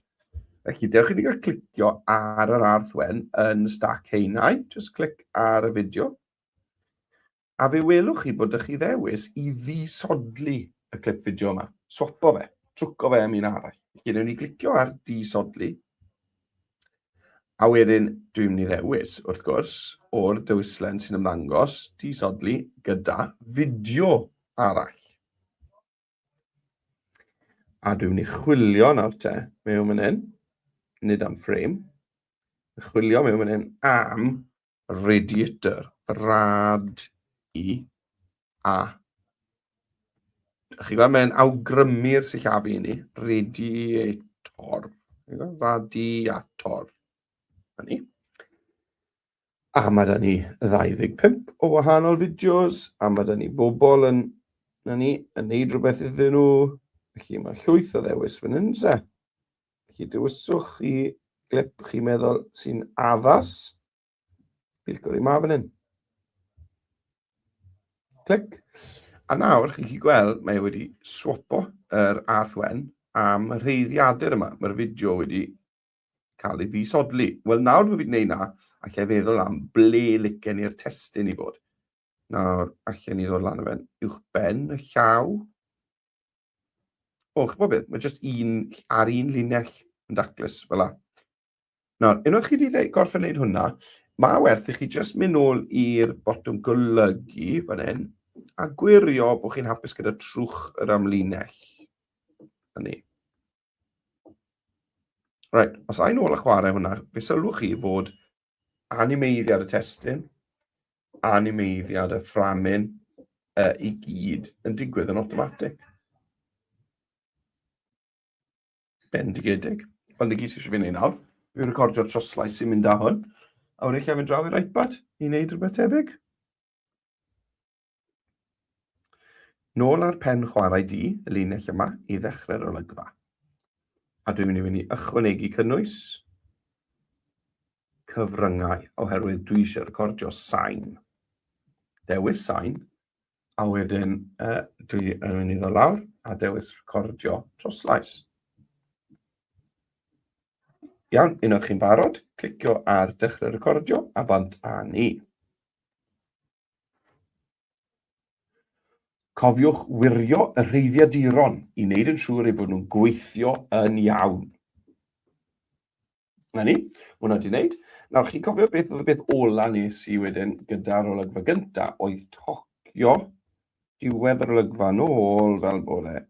S1: Felly, dewch i ni gael clicio ar yr arth wen yn stack heinau. Just clic ar y fideo. A fe welwch chi bod 'da chi ddewis i ddisodli y clip fideo yma. Swapo fe, trwco fe am un arall. Felly, newn ni glicio ar disodli. A wedyn, dwi'n mynd i ddewis, wrth gwrs, o'r dewislen sy'n ymddangos, disodli gyda fideo arall. A dwi'n mynd i chwilio nawr te, mewn fan hyn, nid am frame, chwilio mewn fan hyn am radiator, rad i a. Chi gweld, mae'n awgrymu'r sillafu i ni, radiator, radiator. Na ni. A mae da ni 25 o wahanol fideos, a mae da ni bobl yn, na ni, yn neud rhywbeth iddyn nhw. Felly mae llwyth o ddewis fan hyn, se. Felly dewiswch chi glip chi'n meddwl sy'n addas. Fi'n licio'r un ma fan hyn. Clic. A nawr, chi'n gallu gweld, mae e wedi swapo yr arth wen am y rheiddiadur yma. Mae'r fideo wedi cael ei ddisodli. Wel, nawr bod fi wedi gwneud na, allai feddwl am ble licen i'r testun i fod. Nawr, allen ni ddod lan o fe'n uwch ben y llaw. O, ch'bo beth, mae jyst un ar un linell yn daclus fel 'a. Nawr, unwaith chi wedi gorffen wneud hwnna, mae werth i chi jyst mynd nôl i'r botwm golygu fan hyn a gwirio bod chi'n hapus gyda trwch yr amlinell. Na ni. Right, os ai'n ôl a chwarae hwnna, fe sylwch chi fod animeiddiad y testun, animeiddiad y fframyn uh, i gyd yn digwydd yn awtomatig. Bendigedig. Ond i gyd sydd eisiau fi wneud nawr, yw recordio'r troslais sy'n mynd â hwn, a wedyn lle fynd draw i'r iPad i wneud rhywbeth tebyg. Nôl ar pen chwarae di, y linell yma, i ddechrau'r olygfa. A dwi'n mynd i fynd i ychwanegu cynnwys cyfryngau, oherwydd dwi eisiau recordio sain. Dewis sain, a wedyn uh, dwi yn mynd i ddod lawr a dewis recordio troslais. Iawn, unwaith chi'n barod, clicio ar dechrau recordio a bant â ni. Cofiwch wirio y rheiddiaduron i wneud yn siŵr eu bod nhw'n gweithio yn iawn. Na ni, mae hwnna wedi wneud. Nawr, chi'n cofio beth oedd y beth ola nes i wedyn gyda'r olygfa gynta, oedd tocio diwedd yr olygfa nôl fel bod e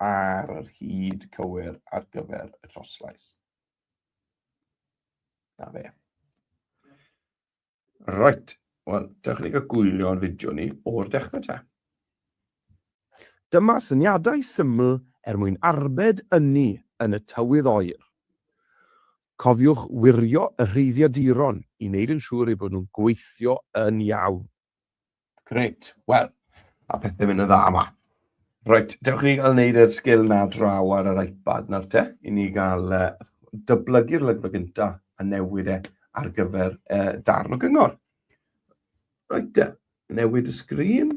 S1: ar yr hyd cywir ar gyfer y troslais. Na fe. Right, wel, dewch i ni gael gwylio'r fideo ni o'r dechrau te.
S2: Dyma syniadau syml er mwyn arbed ynni yn y tywydd oer. Cofiwch wirio y rheiddiaduron i wneud yn siŵr eu bod nhw'n gweithio yn iawn.
S1: Grêt. Wel, a pethau'n mynd yn dda yma. Reit, dewch i ni gael wneud yr sgil na draw ar yr iPad nawr te, i ni gael uh, dyblygu'r lygfa gynta a newid e ar gyfer uh, darn o gyngor. Reit te, newid y sgrin.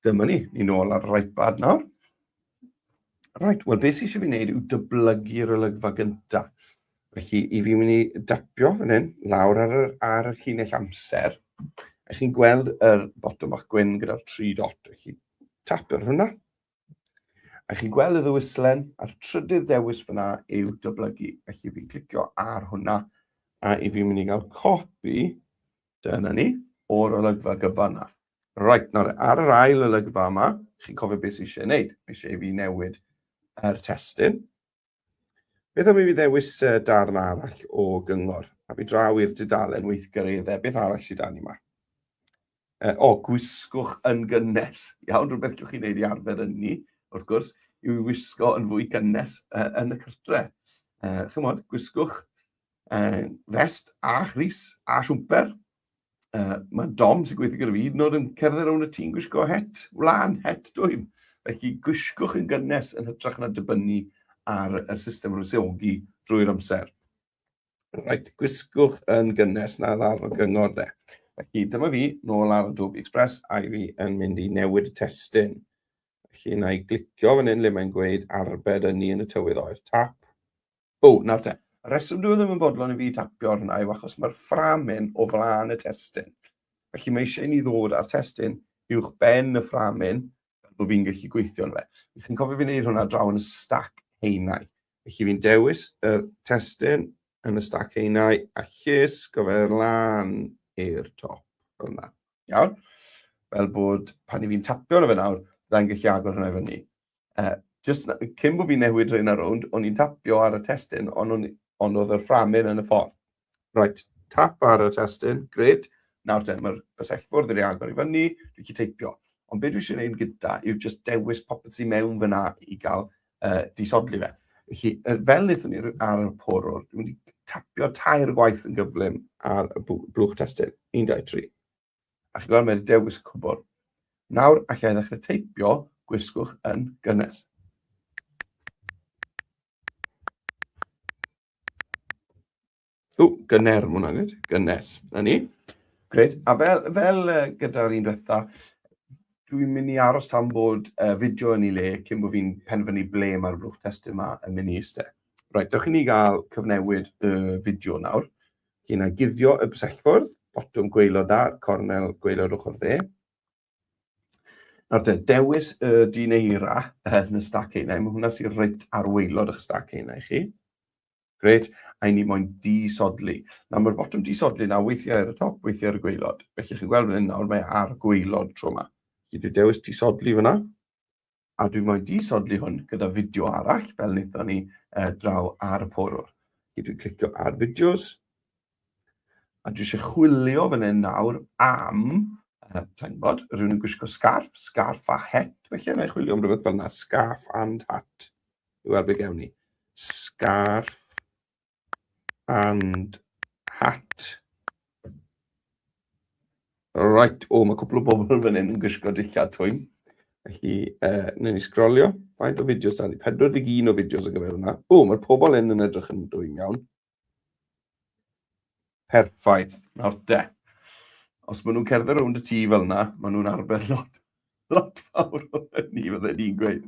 S1: Dyma ni, ni nôl ar yr iPad nawr. Reit, wel beth sydd eisiau fi wneud yw dyblygu'r olygfa gynta. Felly, i fi mynd i dapio fan hyn, lawr ar yr, ar y llinell amser. A chi'n gweld yr botwm bach gwyn gyda'r tri dot. Felly, tap ar hwnna. A chi'n gweld y ddewislen, a'r trydydd dewis fyna yw dyblygu. Felly fi'n clicio ar hwnna, a i fi'n mynd i gael copi, dyna ni, o'r olygfa gyfan na. Reit, nawr, ar yr ail olygfa yma, chi'n cofio beth sydd eisiau gwneud. Mae eisiau i fi newid yr testun. Beth am i fi ddewis darn arall o gyngor? A fi draw i'r dudalen weithgareddau. Beth arall sydd dan ni yma? O, gwisgwch yn gynnes. Iawn, rhywbeth gallwch chi wneud i arfer ynni, wrth gwrs, yw i wisgo yn fwy gynnes yn y cartre. Chymod, gwisgwch fest a chrys a siwmper. Mae Dom sy'n gweithio gyda fi hyd yn oed yn cerdded rownd y tŷ'n gwisgo het wlân, het dwym. Felly gwisgwch yn gynnes yn hytrach na dibynnu ar y system wresogi drwy'r amser. Reit, gwisgwch yn gynnes na ddarn o gyngor de. Felly dyma fi nôl ar Adobe Express a i fi yn mynd i newid y testun. Felly na i glicio fan hyn le mae'n gweud arbed ynni yn y tywydd oer. Tap. O, nawr te. Y rheswm dwi e ddim yn fodlon i fi tapio ar hwnna yw achos mae'r fframyn o flaen y testun. Felly mae eisiau i ni ddod â'r testun uwch ben y fframyn fel bod fi'n gallu gweithio arno fe. Chi'n cofio fi'n neud hwnna draw yn y stac haenau. Felly fi'n dewis y testun yn y stac haenau a llusgo fe lan i'r top. Fel yna. Iawn? Fel bod pan i fi'n tapio arno fe nawr, byddai'n gallu agor hwnna i fyny. Just cyn bod fi'n newid rheina rownd, o'n i'n tapio ar y testun, ond o'n, ond oedd y fframyn yn y ffordd. Right, tap ar y testun, gred. Nawr te, mae'r bysellfwrdd wedi agor i fyny, dwi'n gallu teipio. Ond beth dwi eisiau gwneud gyda yw just dewis popeth sy'n mewn fyna i gael disodli fe. Felly, fel wnaethon ni ar y porwr, dwi'n mynd i tapio tair gwaith yn gyflym ar y blwch testun. 1, 2, 3. A chi'n gweld, mae wedi dewis y cwbl. Nawr, allai ddechrau teipio, gwisgwch yn gynnes. O, gynner, mae hwnna'n gyd. Gynnes. Na ni. Gret. A fel, fel uh, gyda'r un diwetha, dwi'n mynd i aros tan bod uh, fideo yn ei le cyn bod fi'n penderfynu ble mae'r blwch testun yma yn mynd i eistedd. Reit, dewch i ni gael cyfnewid y fideo nawr. Felly na guddio y bysellfwrdd, botwm gwaelod a'r cornel gwaelod ochr dde. Nawr te, dewis y dyn eira yn y stac einau. Mae hwnna sy'n reit ar waelod eich stac einau chi. Gret, a i ni moyn disodli. Nawr mae'r botwm disodli na weithiau ar y top, weithiau ar y gwaelod. Felly chi'n gweld fan hyn nawr, mae ar y gwaelod tro yma. Felly dwi'n dewis disodli fyna. A dwi moyn disodli hwn gyda fideo arall, fel wnaethon ni uh, draw ar y porwr. Felly dwi'n clicio ar fideos, a dwi eisiau chwilio fan hyn nawr am, uh, sa'n gwybod, rhywun yn gwisgo scarf, scarf a het, felly yna i chwilio am rhywbeth fel yna, scarf and hat. I weld beth gewn ni. Scarf and hat. Right, o, mae cwpl o bobl fan hyn yn gwisgo dillad twym. Felly, uh, wnawn ni sgrolio. Faint o fideos da ni? 41 o fideos ar gyfer hwnna. O, mae'r pobl hyn yn edrych yn dwym iawn. Perffaith. Nawr de. Os maen nhw'n cerdded rownd y tŷ fel yna, maen nhw'n arbed lot, lot fawr o hynny, fydden ni'n gweud.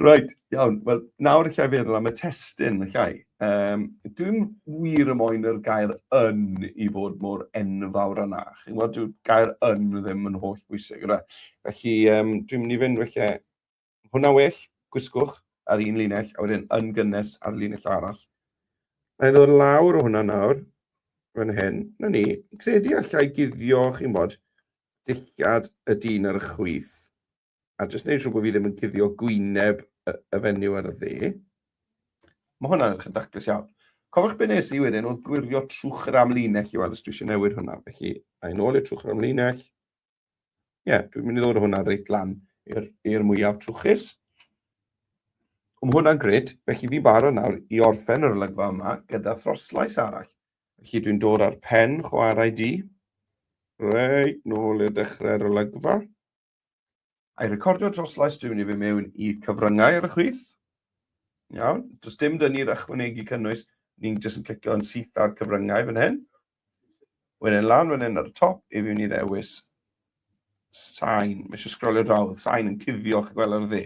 S1: Reit, iawn. Wel, nawr allai feddwl am y testun, allai. Um, dwi'n wir y moyn yr gair yn i fod mor enfawr yna. Chi'n gwybod, dyw'r gair yn ddim yn holl bwysig, yna. Felly, um, dwi'n mynd i fynd felly Hwnna well, gwisgwch ar un linell, a wedyn yn gynnes ar linell arall. Na i ddod lawr o hwnna nawr, fan hyn. Na ni, credu allai guddio, chi'n bod, dillad y dyn ar y chwith. A jyst wneud siŵr bod fi ddim yn cuddio gwyneb y, y fenyw ar y dde. Mae hwnna'n edrych yn daclus iawn. Cofiwch be nes i wedyn oedd gwirio trwch yr amlinell i weld os dwi eisiau newid hwnna. Felly, a i nôl i'r trwch yr amlinell. Ie, yeah, dwi'n mynd i ddod o hwnna reit lan i'r mwyaf trwchus. Mae hwnna'n gret, felly fi'n barod nawr i orffen yr olygfa yma gyda throslais arall. Felly dwi'n dod ar pen chwarae di, reit nôl i'r dechrau'r olygfa. A'i recordio troslais, dwi'n mynd i fynd mewn i'r cyfryngau ar y chwith. Iawn, does dim dyn ni'r ychwanegu cynnwys, ni'n jyst yn clicio yn syth ar cyfryngau fan hyn. Wedyn lan fan hyn ar y top, i fi mynd i ddewis sain. Mae eisiau sgrolio draw, sain yn cuddio, chi'n gweld ar y dde.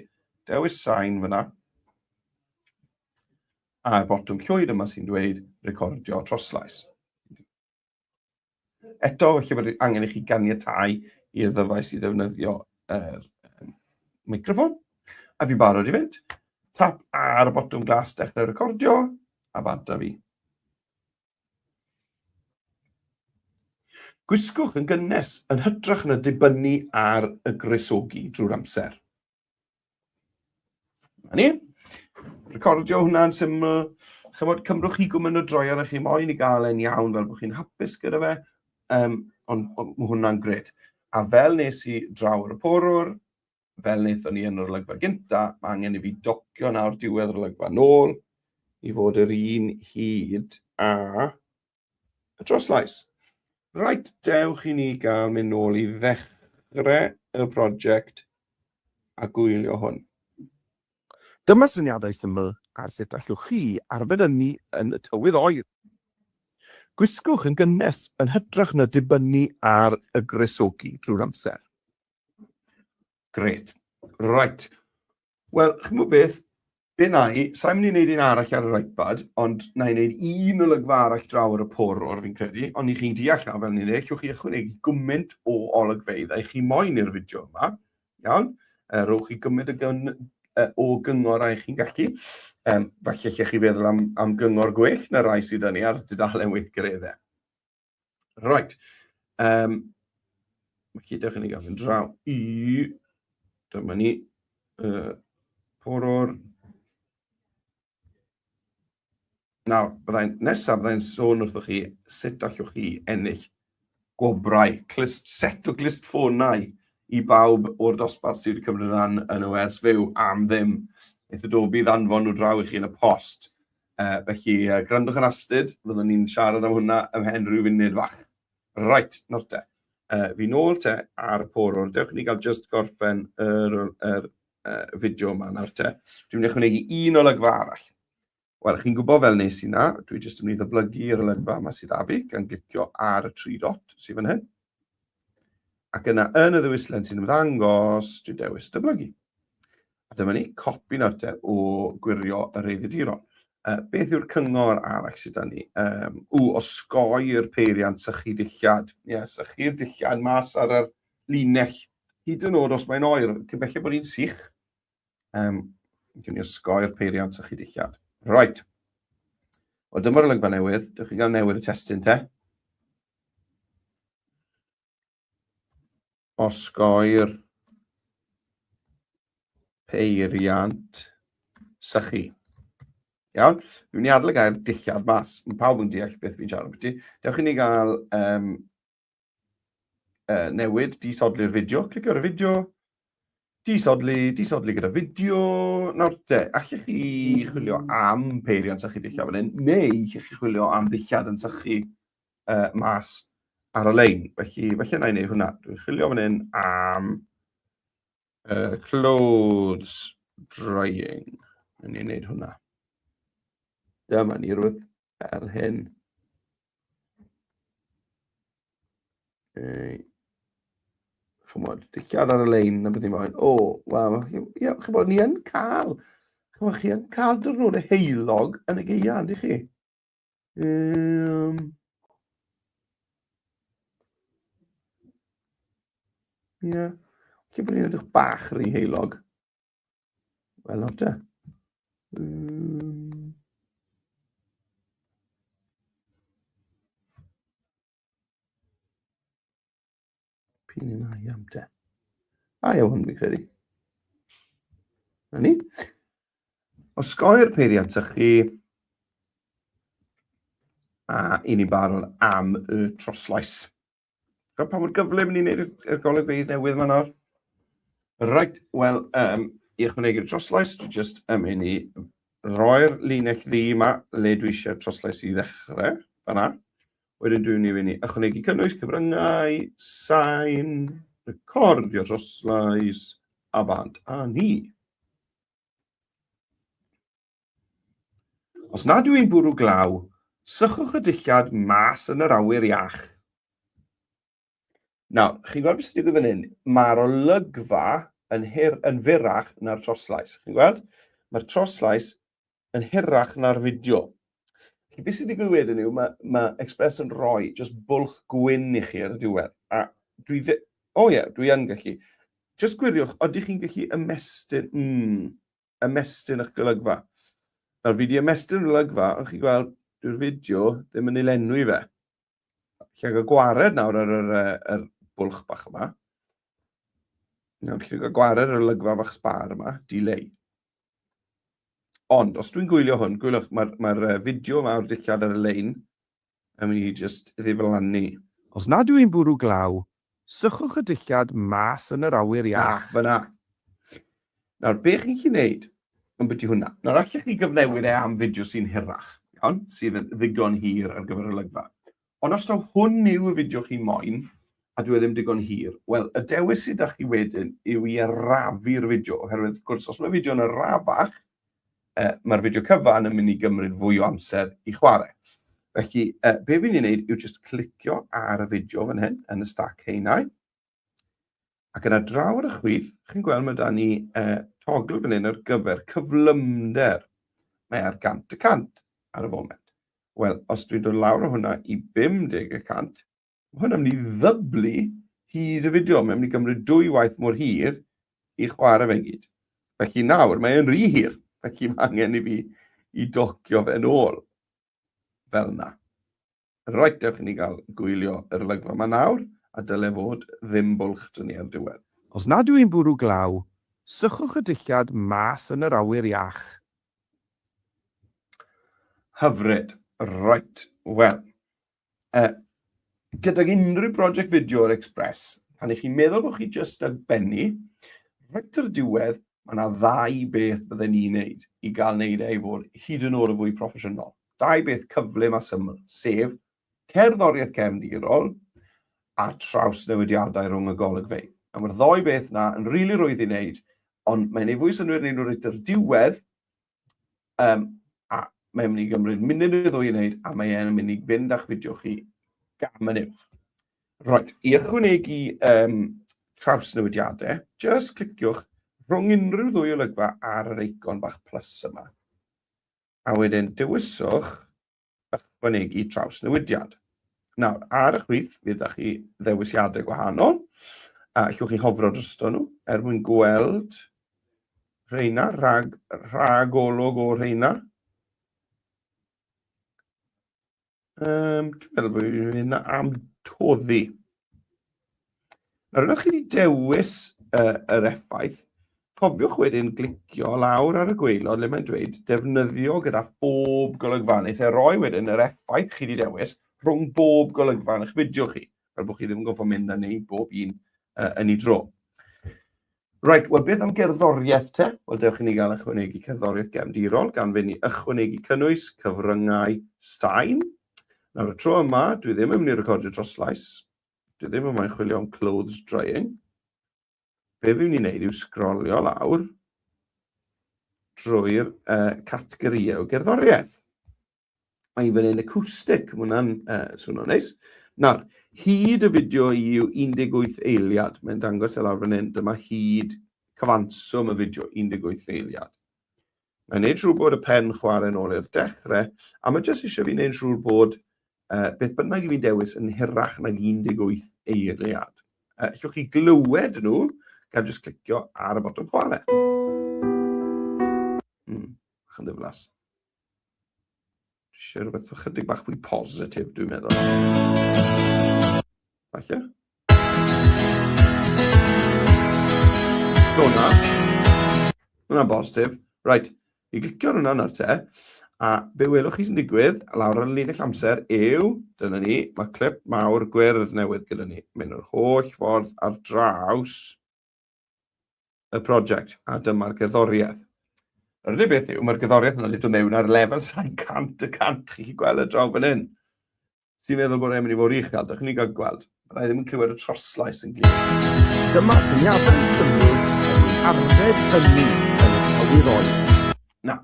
S1: Dewis sain fyna. A'r botwm llwyd yma sy'n dweud recordio troslais. Eto, felly bod angen i chi ganiatau i'r ddyfais i ddefnyddio yr um, microffon. A fi'n barod i fynd. Tap ar y botwm glas dechrau recordio, a bant â fi. Gwisgwch yn gynnes yn hytrach na dibynnu ar y gwresogi drwy'r amser. Na ni. Recordio hwnna'n syml. Chymod, cymrwch chi gwmyn o droion a chi moyn i gael e'n iawn fel bod chi'n hapus gyda fe. Um, ond on, mae hwnna'n gret. A fel nes i draw ar y porwr, fel wnaethon ni yn yr olygfa gynta, mae angen i fi docio nawr diwedd yr olygfa nôl i fod yr un hyd a y droslais. Reit, dewch i ni gael mynd nôl i ddechrau y prosiect a gwylio hwn.
S2: Dyma syniadau syml ar sut allwch chi arbed ynni yn y tywydd oer. Gwisgwch yn gynnes yn hytrach na dibynnu ar y gwresogi drwy'r amser.
S1: Grêt. Right. Wel, chi'n gwybod beth? Be na i, sa'n mynd i wneud un arall ar yr iPad, ond na i wneud un olygfa arall draw ar y porwr, fi'n credu. Ond i chi'n deall nawr fel ni'n ei, allwch chi ychwanegu gymaint o olygfeydd a i chi moyn i'r fideo yma. Iawn? Uh, rowch chi gymaint o, gyn, uh, o gyngor a i chi'n gallu. Um, falle lle chi feddwl am, am gyngor gwell na rai sydd ni ar dudalen weithgareddau. Right. Um, felly, dewch i ni gael fynd draw i... Dyma ni. Uh, porwr. Nawr, byddai'n nesaf, byddai'n sôn wrthych chi sut allwch chi ennill gwobrau, clust, set o glustffonau i bawb o'r dosbarth sydd wedi cymryd rhan yn y wers fyw am ddim. Wnaeth Adobe ddanfon nhw draw i chi yn y post. Uh, felly, uh, gwrandwch yn astud, fyddwn ni'n siarad am hwnna ymhen rhyw funud fach. Right, nawr te. Uh, fi nôl te ar y porwr. Dewch i ni gael just gorffen yr, yr uh, fideo yma nawr te. Dwi'n mynd i ychwanegu un olygfa arall. Wel, chi'n gwybod fel nes i na, dwi jyst yn mynd i ddyblygu yr olygfa yma sydd â fi, gan glicio ar y tri dot sydd fan hyn. Ac yna yn y ddewislen sy'n ymddangos, dwi'n dewis dyblygu. A dyma ni, copi nawr te o gwirio y reiddiaduron. Uh, beth yw'r cyngor arall sydd da ni? Um, ww, osgoi'r peiriant sychu dillad. Ie, yeah, sychu'r dillad mas ar yr linell. Hyd yn oed os mae'n oer, cyn belled bod hi'n sych. Um, Dwi'n ni osgoi'r peiriant sychu dillad. Right. Wel, dyma'r olygfa newydd. Dewch chi gael newid y testun te. Osgoi'r peiriant sychu. Iawn? Dwi'n mynd i adael y gair dillad mas. Mae pawb yn deall beth fi'n siarad ambiti. Dewch i ni gael um, uh, newid, disodli'r fideo. Clicio ar y fideo, disodli, disodli gyda fideo. Nawr te, allech chi chwilio am peiriant sychu dillad fan hyn, neu allech chi chwilio am ddillad yn sychu uh, mas ar y lein. Felly, felly na i wneud hwnna. Dwi'n chwilio fan hyn am uh, clothes drying. Dwi'n ei wneud hwnna. Dyma ni rhywbeth fel hyn. Ei, chymod, dillad ar y lein, na beth ni'n moyn. O, wel, ie, chymod, ni yn cael, chymod, chi yn cael diwrnodau heulog yn y geia, yndych chi? Ie, yeah. Lle bod ni'n edrych bach rhy heulog. Wel, nawr te. Pyn yna i am te. A iawn, fi'n credu. Na ni. Osgoi'r peiriant sychu. A i ni'n barod am y troslais. Gweld pa mor gyflym ni'n neud y golygfeydd newydd yma nawr? Right, wel, i ychwanegu'r troslais, dwi jyst yn mynd i roi'r linell ddu yma le dwi eisiau'r troslais i ddechrau, fanna. Wedyn dwi'n mynd i ychwanegu cynnwys, cyfryngau, sain, recordio troslais, a bant a ni. Os nad yw'n bwrw glaw, sychwch y dillad mas yn yr awyr iach. Nawr, chi'n gweld beth sy'n digwydd fan hyn? Mae'r olygfa yn, hir, yn fyrrach na'r troslais. Chi'n gweld? Mae'r troslais yn hirach na'r fideo. Felly, beth sy'n digwydd wedyn yw, mae, mae Express yn rhoi just bwlch gwyn i chi ar y diwedd. A dwi dde... O oh ie, yeah, dwi yn gallu. Just gwiriwch, ydych chi'n gallu ymestyn... ymestyn eich golygfa. Nawr, fi wedi ymestyn yr olygfa, ond chi'n gweld, dyw'r fideo ddim yn ei lenwi fe. Lle gael gwared nawr ar yr, yr bwlch bach yma. Nawr, lle gael gwared ar yr olygfa bach sbar yma, delay. Ond, os dwi'n gwylio hwn, gwyliwch, mae'r mae fideo yma o'r dillad ar y lein yn mynd i just ddiflannu.
S2: Os nad yw'n bwrw glaw, sychwch y dillad mas yn yr awyr iach.
S1: Ah, fyna. Nawr, be chi'n gallu gwneud ambiti hwnna? Nawr, allech chi gyfnewid e am fideo sy'n hirach, iawn, sydd yn ddigon hir ar gyfer yr olygfa. Ond os taw hwn yw y fideo chi moyn, a dyw e ddim digon hir, wel, y dewis sydd 'da chi wedyn yw i arafu'r fideo, oherwydd, wrth gwrs, os mae fideo'n arafach, uh, mae'r fideo cyfan yn mynd i gymryd fwy o amser i chwarae. Felly, uh, be fi'n ei wneud yw just clicio ar y fideo fan hyn, yn y stac haenau. Ac yna draw ar y chwith, chi'n gweld mae da ni uh, togl fan hyn ar gyfer cyflymder. Mae ar 100% ar y foment. Wel, os dwi'n dod lawr o hwnna i 50 y cant, Mae hwn yn mynd i ddyblu hyd y fideo. Mae'n mynd i gymryd dwy waith mor hir i chwarae fe gyd. Felly nawr, mae e'n rhy hir. Felly mae angen i fi i docio fe'n ôl. Fel yna. Reit, dewch i ni gael gwylio yr olygfa yma nawr, a dyle fod ddim bwlch dyn ni ar diwedd.
S2: Os nad yw'n bwrw glaw, sychwch y dillad mas yn yr awyr iach.
S1: Hyfryd. Reit, wel, gydag unrhyw brosiect fideo o'r Express, pan ych chi'n meddwl bod chi jyst ar bennu, reit ar y diwedd, mae yna ddau beth bydden ni'n neud i gael neud e i fod hyd yn oed yn fwy proffesiynol. Dau beth cyflym a syml, sef cerddoriaeth cefndirol a trawsnewidiadau rhwng y golygfeydd. A mae'r ddou beth na yn rili really rwydd i wneud, ond mae'n ei fwy synnwyr wneud nhw reit ar y diwedd, a mae'n mynd i gymryd munud neu ddwy i wneud, a mae e'n mynd i fynd â'ch fideo chi gam yn uwch. Right, i ychwanegu trawsnewidiadau, just cliciwch rhwng unrhyw ddwy olygfa ar yr eicon bach plus yma. A wedyn dewiswch ychwanegu trawsnewidiad. Nawr, ar y chwith, fydd da chi ddewisiadau gwahanol, a allwch chi hofro drosto nhw er mwyn gweld rheina, rhag, rhag olwg o rheina. Dwi'n meddwl bod fi'n mynd am toddi. Nawr, ydych chi wedi dewis yr effaith, cofiwch wedyn glicio lawr ar y gwaelod le mae'n dweud defnyddio gyda phob golygfa. Wneith e roi wedyn yr effaith chi wedi dewis rhwng bob golygfa yn eich fideo chi, fel bod chi ddim yn gorfod mynd a wneud bob un yn ei dro. Reit, wel beth am gerddoriaeth te? Wel dewch i ni gael ychwanegu cerddoriaeth gefndirol gan fynd i ychwanegu cynnwys cyfryngau sain. Nawr y tro yma, dwi ddim yn mynd i recordio troslais. Dwi ddim yn moyn chwilio am clothes drying. Be fi'n mynd i wneud yw sgrolio lawr drwy'r categorïau o gerddoriaeth. Mae fan hyn acoustic, mae hwnna'n swnio'n neis. Nawr, hyd y fideo i yw 18 eiliad. Mae'n dangos e lawr fan hyn. Dyma hyd cyfanswm y fideo, 18 eiliad. Mae'n neud siŵr bod y pen chwarae nôl i'r dechrau, a mae jyst eisiau fi wneud siŵr bod uh, beth bynnag i fi'n dewis yn hirach nag 18 eiliad. Uh, allwch chi glywed nhw gan jyst clicio ar y botwm chwarae. Bach yn ddiflas. Dwi eisiau rhywbeth ychydig bach fwy positif, dwi'n meddwl. Falle. Hwna. Hwna'n bositif. Right, i glicio ar hwnna nawr te, a be welwch chi sy'n digwydd lawr ar y linell amser yw, dyna ni, mae clip mawr gwyrdd newydd gyda ni. Mynd yr holl ffordd ar draws y prosiect, a dyma'r gerddoriaeth. Yr unig beth yw, mae'r gerddoriaeth yna wedi dod mewn ar lefel 700 y cant, chi'n gallu gweld y draw fan hyn. Sy'n meddwl bod e'n mynd i fod uchel, dych chi'n gael gweld. Byddai ddim yn clywed y troslais yn glir.
S2: Dyma syniadau syml er mwyn arbed ynni yn y tywydd oer.
S1: Na,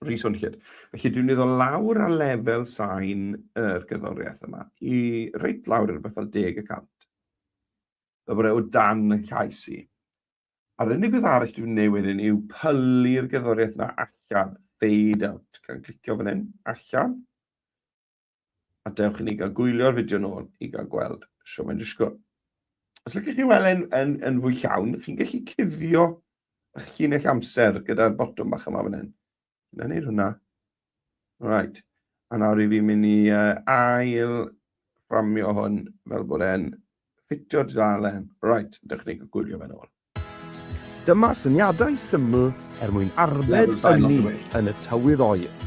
S1: rhy swnllyd. Felly dwi'n mynd i ddod lawr ar lefel sain yr gerddoriaeth yma, i reit lawr i rhywbeth fel 10 y cant. Fel bod e o dan y llais i. A'r unig beth arall dwi'n gwneud wedyn yw pylu'r gerddoriaeth yna allan, fade out, gan clicio fan hyn, allan. A dewch i ni gael gwylio'r fideo nôl i gael gweld sio mae'n disgwyl. Os ydych chi weld yn, yn, yn fwy llawn, chi'n gallu cuddio eich llinell amser gyda'r botwm bach yma fan hyn. Na wneud hwnna. Right. A nawr i fi mynd i uh, ail fframio hwn fel bod e'n ffitio dudalen. Right, dewch ni gwylio fe'n ôl.
S2: Dyma syniadau syml er mwyn arbed ynni yn y tywydd oer.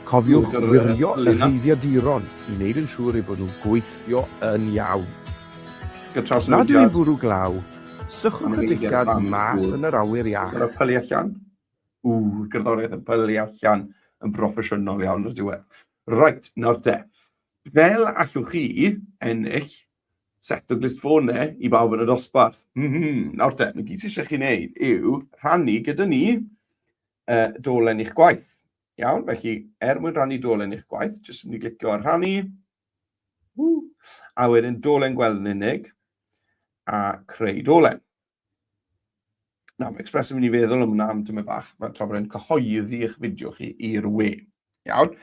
S2: Cofiwch wirio y rheiddiaduron i wneud yn siŵr eu bod nhw'n gweithio yn iawn. Os nad yw'n bwrw glaw, sychwch y dillad mas yn yr awyr iach.
S1: Ww, gerddoriaeth yn pylu allan yn broffesiynol iawn ar y diwedd. Reit, nawr te. Fel allwch chi ennill set o glustffonau i bawb yn y dosbarth? Mm -hmm. Nawr te, mae gyd sydd eisiau chi wneud yw rhannu gyda ni uh, dolen i'ch gwaith. Iawn, felly er mwyn rhannu dolen i'ch gwaith, jyst mynd i glicio ar rhannu, ww, a wedyn dolen gweld yn unig, a creu dolen. Nawr, mae Express yn mynd i feddwl am hwnna am tymed bach, tra bod e'n cyhoeddi eich fideo chi i'r we. Iawn?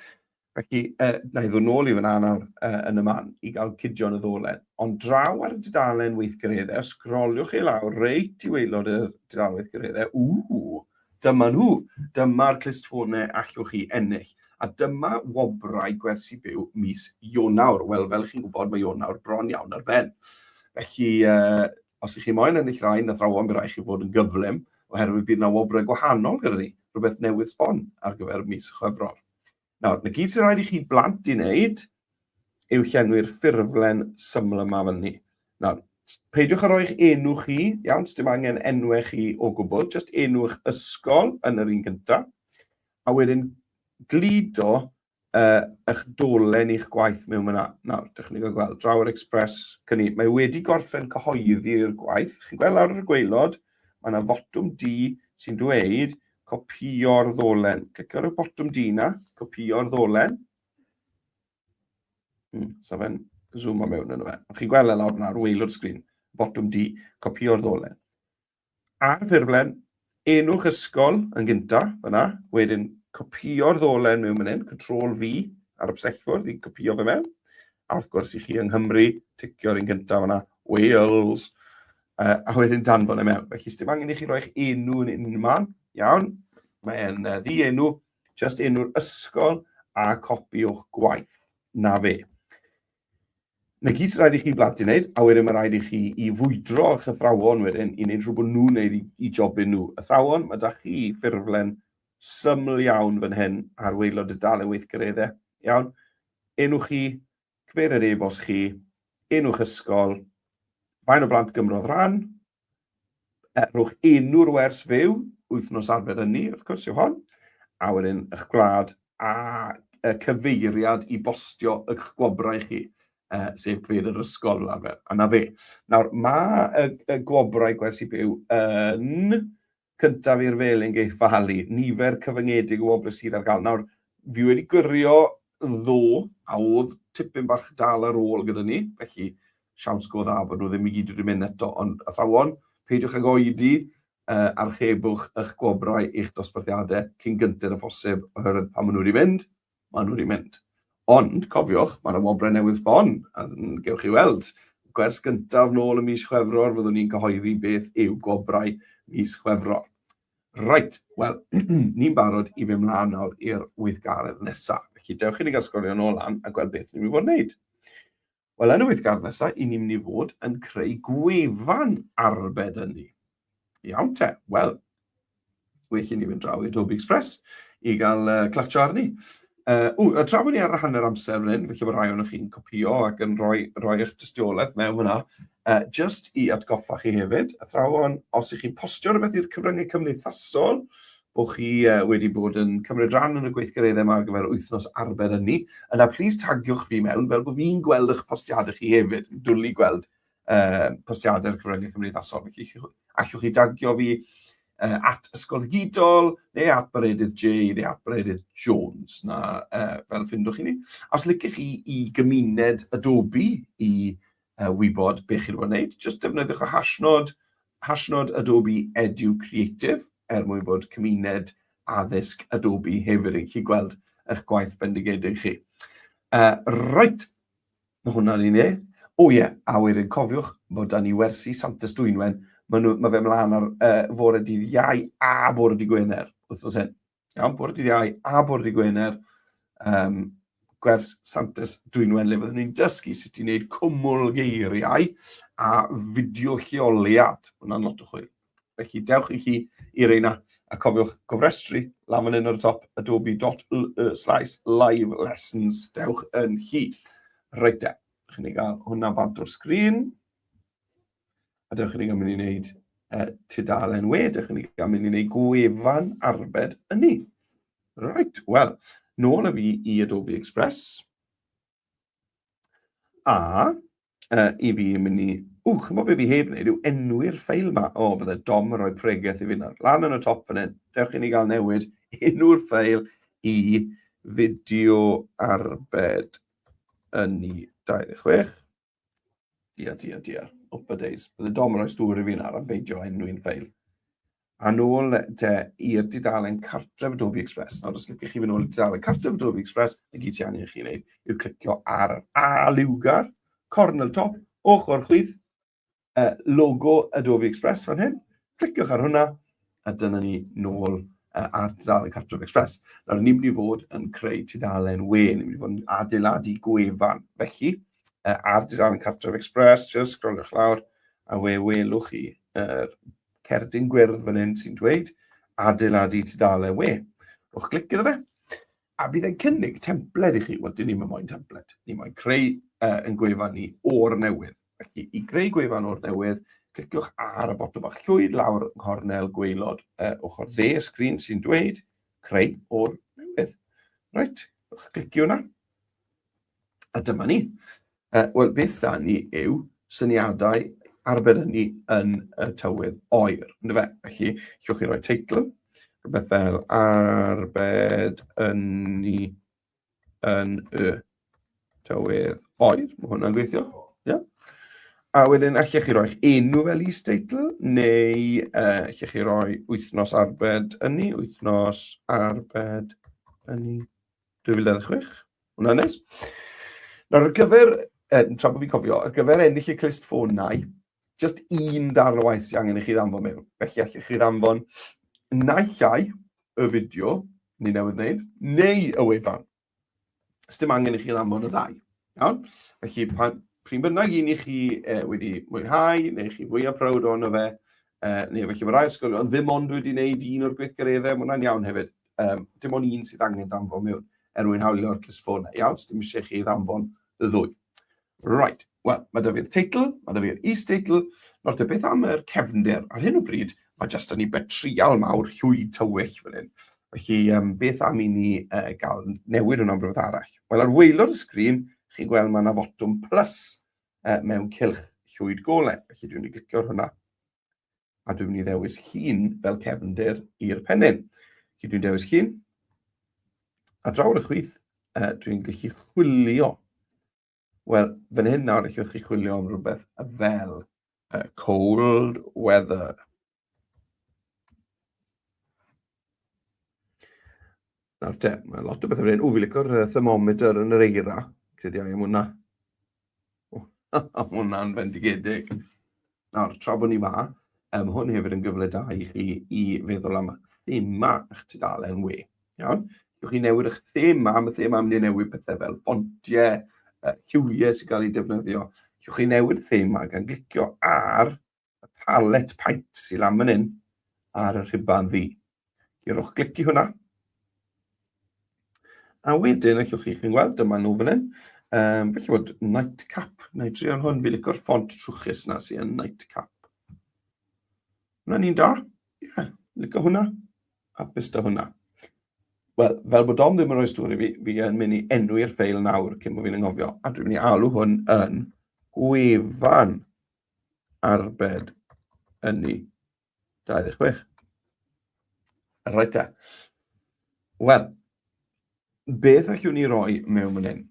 S1: Felly, uh, na i ddod nôl i fyna nawr uh, yn y man i gael cydio yn y ddolen. Ond draw ar y dudalen weithgareddau, sgroliwch chi lawr reit i waelod y dudalen weithgareddau. Ww, dyma nhw. Dyma'r clustffonau allwch chi ennill. A dyma wobrau gwersi byw mis Ionawr. Wel, fel chi'n gwybod, mae Ionawr bron iawn ar ben. Felly, uh, Os ych chi moyn ennill rhain, athrawon, bydd rhaid chi fod yn gyflym, oherwydd bydd yna wobrau gwahanol gyda ni, rhywbeth newydd sbon ar gyfer mis Chwefror. Nawr, na gyd sy'n rhaid i chi blant i wneud yw llenwi'r ffurflen syml yma fan ni. Nawr, peidiwch â roi'ch enw chi, iawn, dim angen enwau chi o gwbl, jyst enw eich ysgol yn yr un gyntaf, a wedyn gludo uh, eich dolen i'ch gwaith mewn fyna. Nawr, dych chi'n gael gweld, draw ar Express cynni. Mae wedi gorffen cyhoeddi'r gwaith. Chi'n gweld lawr ar y gwaelod, mae yna fotwm D sy'n dweud copio'r ddolen. Clicio ar y botwm D na, copio'r ddolen. So fe'n zoom o mewn yno fe. Chi'n gweld e lawr yna ar waelod sgrin, botwm D, copio'r ddolen. Ar ffurflen, enw'ch ysgol yn gynta, fyna, wedyn copïo'r ddolen mewn fan hyn, Control V ar y bysellfwrdd i copïo fe mewn. A wrth gwrs i chi yng Nghymru, ticio'r un gyntaf fyna, Wales, uh, a wedyn danfon e mewn. Felly, dim angen i chi roi'ch enw yn unman, iawn, mae'n uh, ddi-enw, just enw'r ysgol a copi o'ch gwaith. Na fe. 'Na gyd sy'n rhaid i chi blant i wneud, a wedyn mae rhaid i chi i fwydro eich athrawon wedyn i wneud rhywbeth nhw'n wneud i, i jobyn nhw. Athrawon, mae da chi ffurflen syml iawn fan hyn ar waelod y dalen weithgareddau. Iawn? Enw chi, cyfeiriad e-bost chi, enw'ch ysgol, faint o blant gymrodd rhan, Rhowch enw'r wers fyw, wythnos arfer ynni, wrth gwrs, yw hon, a wedyn eich gwlad a y cyfeiriad i bostio eich gwobrau chi, uh, sef cyfeiriad yr ysgol fel arfer, a na fe. Nawr, mae y, y gwobrau gwersi byw yn cyntaf i'r felin geith falu, nifer cyfyngedig o wobrau sydd ar gael. Nawr, fi wedi gwirio ddo, a oedd tipyn bach dal ar ôl gyda ni, felly siawns go dda bod nhw ddim i gyd wedi mynd eto, ond athrawon, peidiwch ag oedi, uh, archebwch eich gwobrau i'ch dosbarthiadau cyn gynted â phosib, oherwydd pan maen nhw wedi mynd, maen nhw wedi mynd. Ond, cofiwch, mae yna wobrau newydd sbon, a gewch chi weld. Gwers gyntaf nôl ym mis Chwefror, fyddwn ni'n cyhoeddi beth yw gwobrau mis Chwefror. Reit, wel, ni'n barod i fynd mlaen nawr i'r weithgaredd nesaf. Felly, dewch i ni gael sgorio nôl lan a gweld beth ni'n mynd i fod yn wneud. Wel, yn y weithgaredd nesaf, i ni'n mynd i fod yn creu gwefan arbed ynni. Iawn te, wel, well i ni fynd draw i Adobe Express i gael clatsio arni. O, a tra bod ni ar y hanner amser fan hyn, felly bod rhai ohonoch chi'n copio ac yn rhoi, rhoi eich dystiolaeth mewn hwnna, just i atgoffa chi hefyd, athrawon, os ych chi'n postio rhywbeth i'r cyfryngau cymdeithasol, bod chi wedi bod yn cymryd rhan yn y gweithgareddau yma ar gyfer wythnos arbed ynni, yna plis tagiwch fi mewn fel bod fi'n gweld eich postiadau chi hefyd. Dwlu gweld postiadau'r cyfryngau cymdeithasol. Felly allwch chi dagio fi at Ysgol Ddigidol, neu at Meredydd J, neu at Meredydd Jones, na fel ffindwch chi ni. A os licech chi i gymuned Adobe i wybod beth chi'n bod yn wneud, jyst defnyddiwch y hashnod, hashnod Adobe Edu Creative, er mwyn bod cymuned addysg Adobe hefyd yn gallu gweld eich gwaith bendigedig chi. Right, Mae hwnna'n un e. O ie, a wedyn cofiwch bod 'da ni wersi Santes Dwynwen, ma' nhw, ma' fe mlaen ar fore dydd Iau a bore dydd Gwener, wythnos hyn. Iawn, bore dydd Iau a bore dydd Gwener, gwers Santes Dwynwen, le fyddwn ni'n dysgu sut i wneud cwmwl geiriau a fideo lleoliad. Hwnna'n lot o chwil. Felly dewch i chi i reina a cofiwch gofrestru lan fan hyn ar y top adobe.ly slash live lessons. Dewch yn hi. Reit de, chi'n ni gael hwnna bant o'r sgrin. A dewch i ni gael mynd i wneud tudalen we, dewch i ni gael mynd i wneud gwefan arbed ynni. Right, wel, nôl â fi i Adobe Express. A i fi yn mynd i... Ww, chimod be fi heb wneud yw enwi'r ffeil 'ma. O, bydde Dom yn rhoi pregeth i fi nawr. Lan yn y top fan hyn, dewch i ni gael newid enw'r ffeil i fideo arbed ynni 26. Dia, dia, dia. Upper days. Bydde Dom yn rhoi stŵr i fi nawr am beidio enwi'n ffeil. A nôl te i'r dudalen cartref Adobe Express. Nawr, os liciwch chi fynd nôl i dudalen cartref Adobe Express, y gyd sy'n angen i chi wneud yw clicio ar yr A liwgar, cornel top, ochr chwith, logo Adobe Express fan hyn. Cliciwch ar hwnna, a dyna ni nôl ar dudalen cartref Express. Nawr, ni'n mynd i fod yn creu tudalen we, ni'n mynd i fod yn adeiladu gwefan. Felly, ar dudalen cartref Express, just sgroliwch lawr, a we welwch chi yr cerdyn gwyrdd fan hyn sy'n dweud adeiladu tudalen we. Rhowch glic iddo fe, a bydd e'n cynnig templed i chi. Wel, dyn ni'n moyn templed. Ni'n moyn creu yn gwefan ni o'r newydd. Felly, i greu gwefan o'r newydd, cliciwch ar y botwm bach llwyd lawr yng nghornel gwaelod ochr dde y sgrin sy'n dweud creu o'r newydd. Reit, rhowch glicio hwnna. A dyma ni. Wel, beth da ni yw syniadau arbed ynni yn y tywydd oer. Yndyfe? Felly, allwch chi roi teitl, rhywbeth fel arbed ynni yn y tywydd oer. Mae hwnna'n gweithio. Yeah. A wedyn allech chi roi'ch enw fel is-deitl, neu allech chi roi wythnos arbed ynni, wythnos arbed ynni 2026. Hwnna'n neis. Nawr, ar gyfer, tra bod fi'n cofio, ar gyfer ennill y clust ffonau, just un darn o waith sy'n angen i chi ddanfon mewn. Felly allwch chi ddanfon naill ai y fideo ni newydd wneud, neu y wefan. Sdim angen i chi ddanfon y ddau. Iawn? Felly, pan, pryn bynnag un i chi wedi mwynhau, neu chi fwyaf proud ohono fe, neu felly mae rai ysgolion ddim ond wedi wneud un o'r gweithgareddau, mae hwnna'n iawn hefyd. Dim ond un sydd angen danfon mewn er mwyn hawlio'r clustffonau. Iawn, dim eisiau chi ddanfon y ddwy. Right, wel, mae da fi'r teitl, mae da fi'r is-deitl. Nawr te, beth am yr cefndir? Ar hyn o bryd, mae jyst yn ei betrial mawr llwyd tywyll fan hyn. Felly, beth am i ni gael newid hwnna'n rhywbeth arall? Wel, ar waelod y sgrin, chi'n gweld mae yna fotwm plus mewn cylch llwyd golau. Felly, dwi'n mynd i glicio ar hwnna. A dwi'n mynd i ddewis llun fel cefndir i'r pennyn. Felly dwi'n dewis llun. A draw ar y chwith, dwi'n gallu chwilio. Wel, fan hyn nawr, allwch chi chwilio am rhywbeth fel cold weather. Nawr te, mae lot o bethau fan hyn. O, fi licio'r thermometer yn yr eira. Credu ai am hwnna. Mae hwnna'n fendigedig. Nawr, tra bod ni ma, um, hwn hefyd yn gyfle da i chi i feddwl am thema eich tudalen we. Iawn? Gewch chi newid eich thema, mae thema yn mynd i newid pethau fel ffontiau, lliwiau sy'n cael eu defnyddio. Gewch chi newid thema gan glicio ar y palet paent sy'n lan fan hyn ar y rhuban ddu. Gyrwch glicio hwnna. A wedyn, allwch chi, chi'n gweld, dyma nhw fan hyn. Um, felly bod Nightcap, na i drio hwn, fi licio'r ffont trwchus na sy'n yn Nightcap. Hwna'n un da? Ie, yeah, licio hwnna. Hapus da hwnna. Wel, fel bod Dom ddim yn rhoi stori fi, fi yn mynd i enwi'r ffeil nawr cyn bod fi'n anghofio. A dwi'n mynd i alw hwn yn gwefan arbed ynni 26. Reit te. Wel, beth allwn ni roi mewn fan hyn?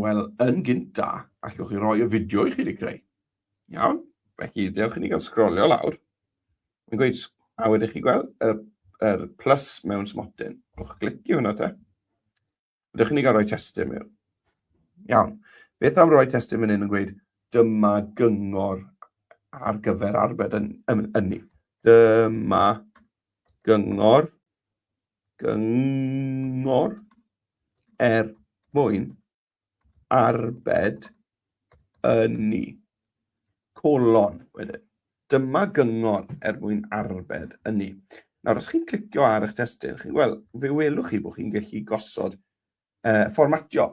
S1: Wel, yn gynta, allwch chi roi y fideo i chi wedi creu. Iawn? Felly, dewch i ni gael sgrolio lawr. Mae'n gweud, a wedyn chi gweld yr, yr plus mewn smotyn. Rwch glicio hwnna te. Ydych chi'n gael rhoi testun mewn? Iawn. Beth am roi testun fan hyn yn gweud dyma gyngor ar gyfer arbed yn, yn, ynni. Dyma gyngor, gyngor er mwyn arbed ynni. Colon, wedyn. Dyma gyngor er mwyn arbed ynni. Nawr, os chi'n clicio ar eich testun, chi'n gweld, fe welwch chi bod chi'n gallu gosod fformatio.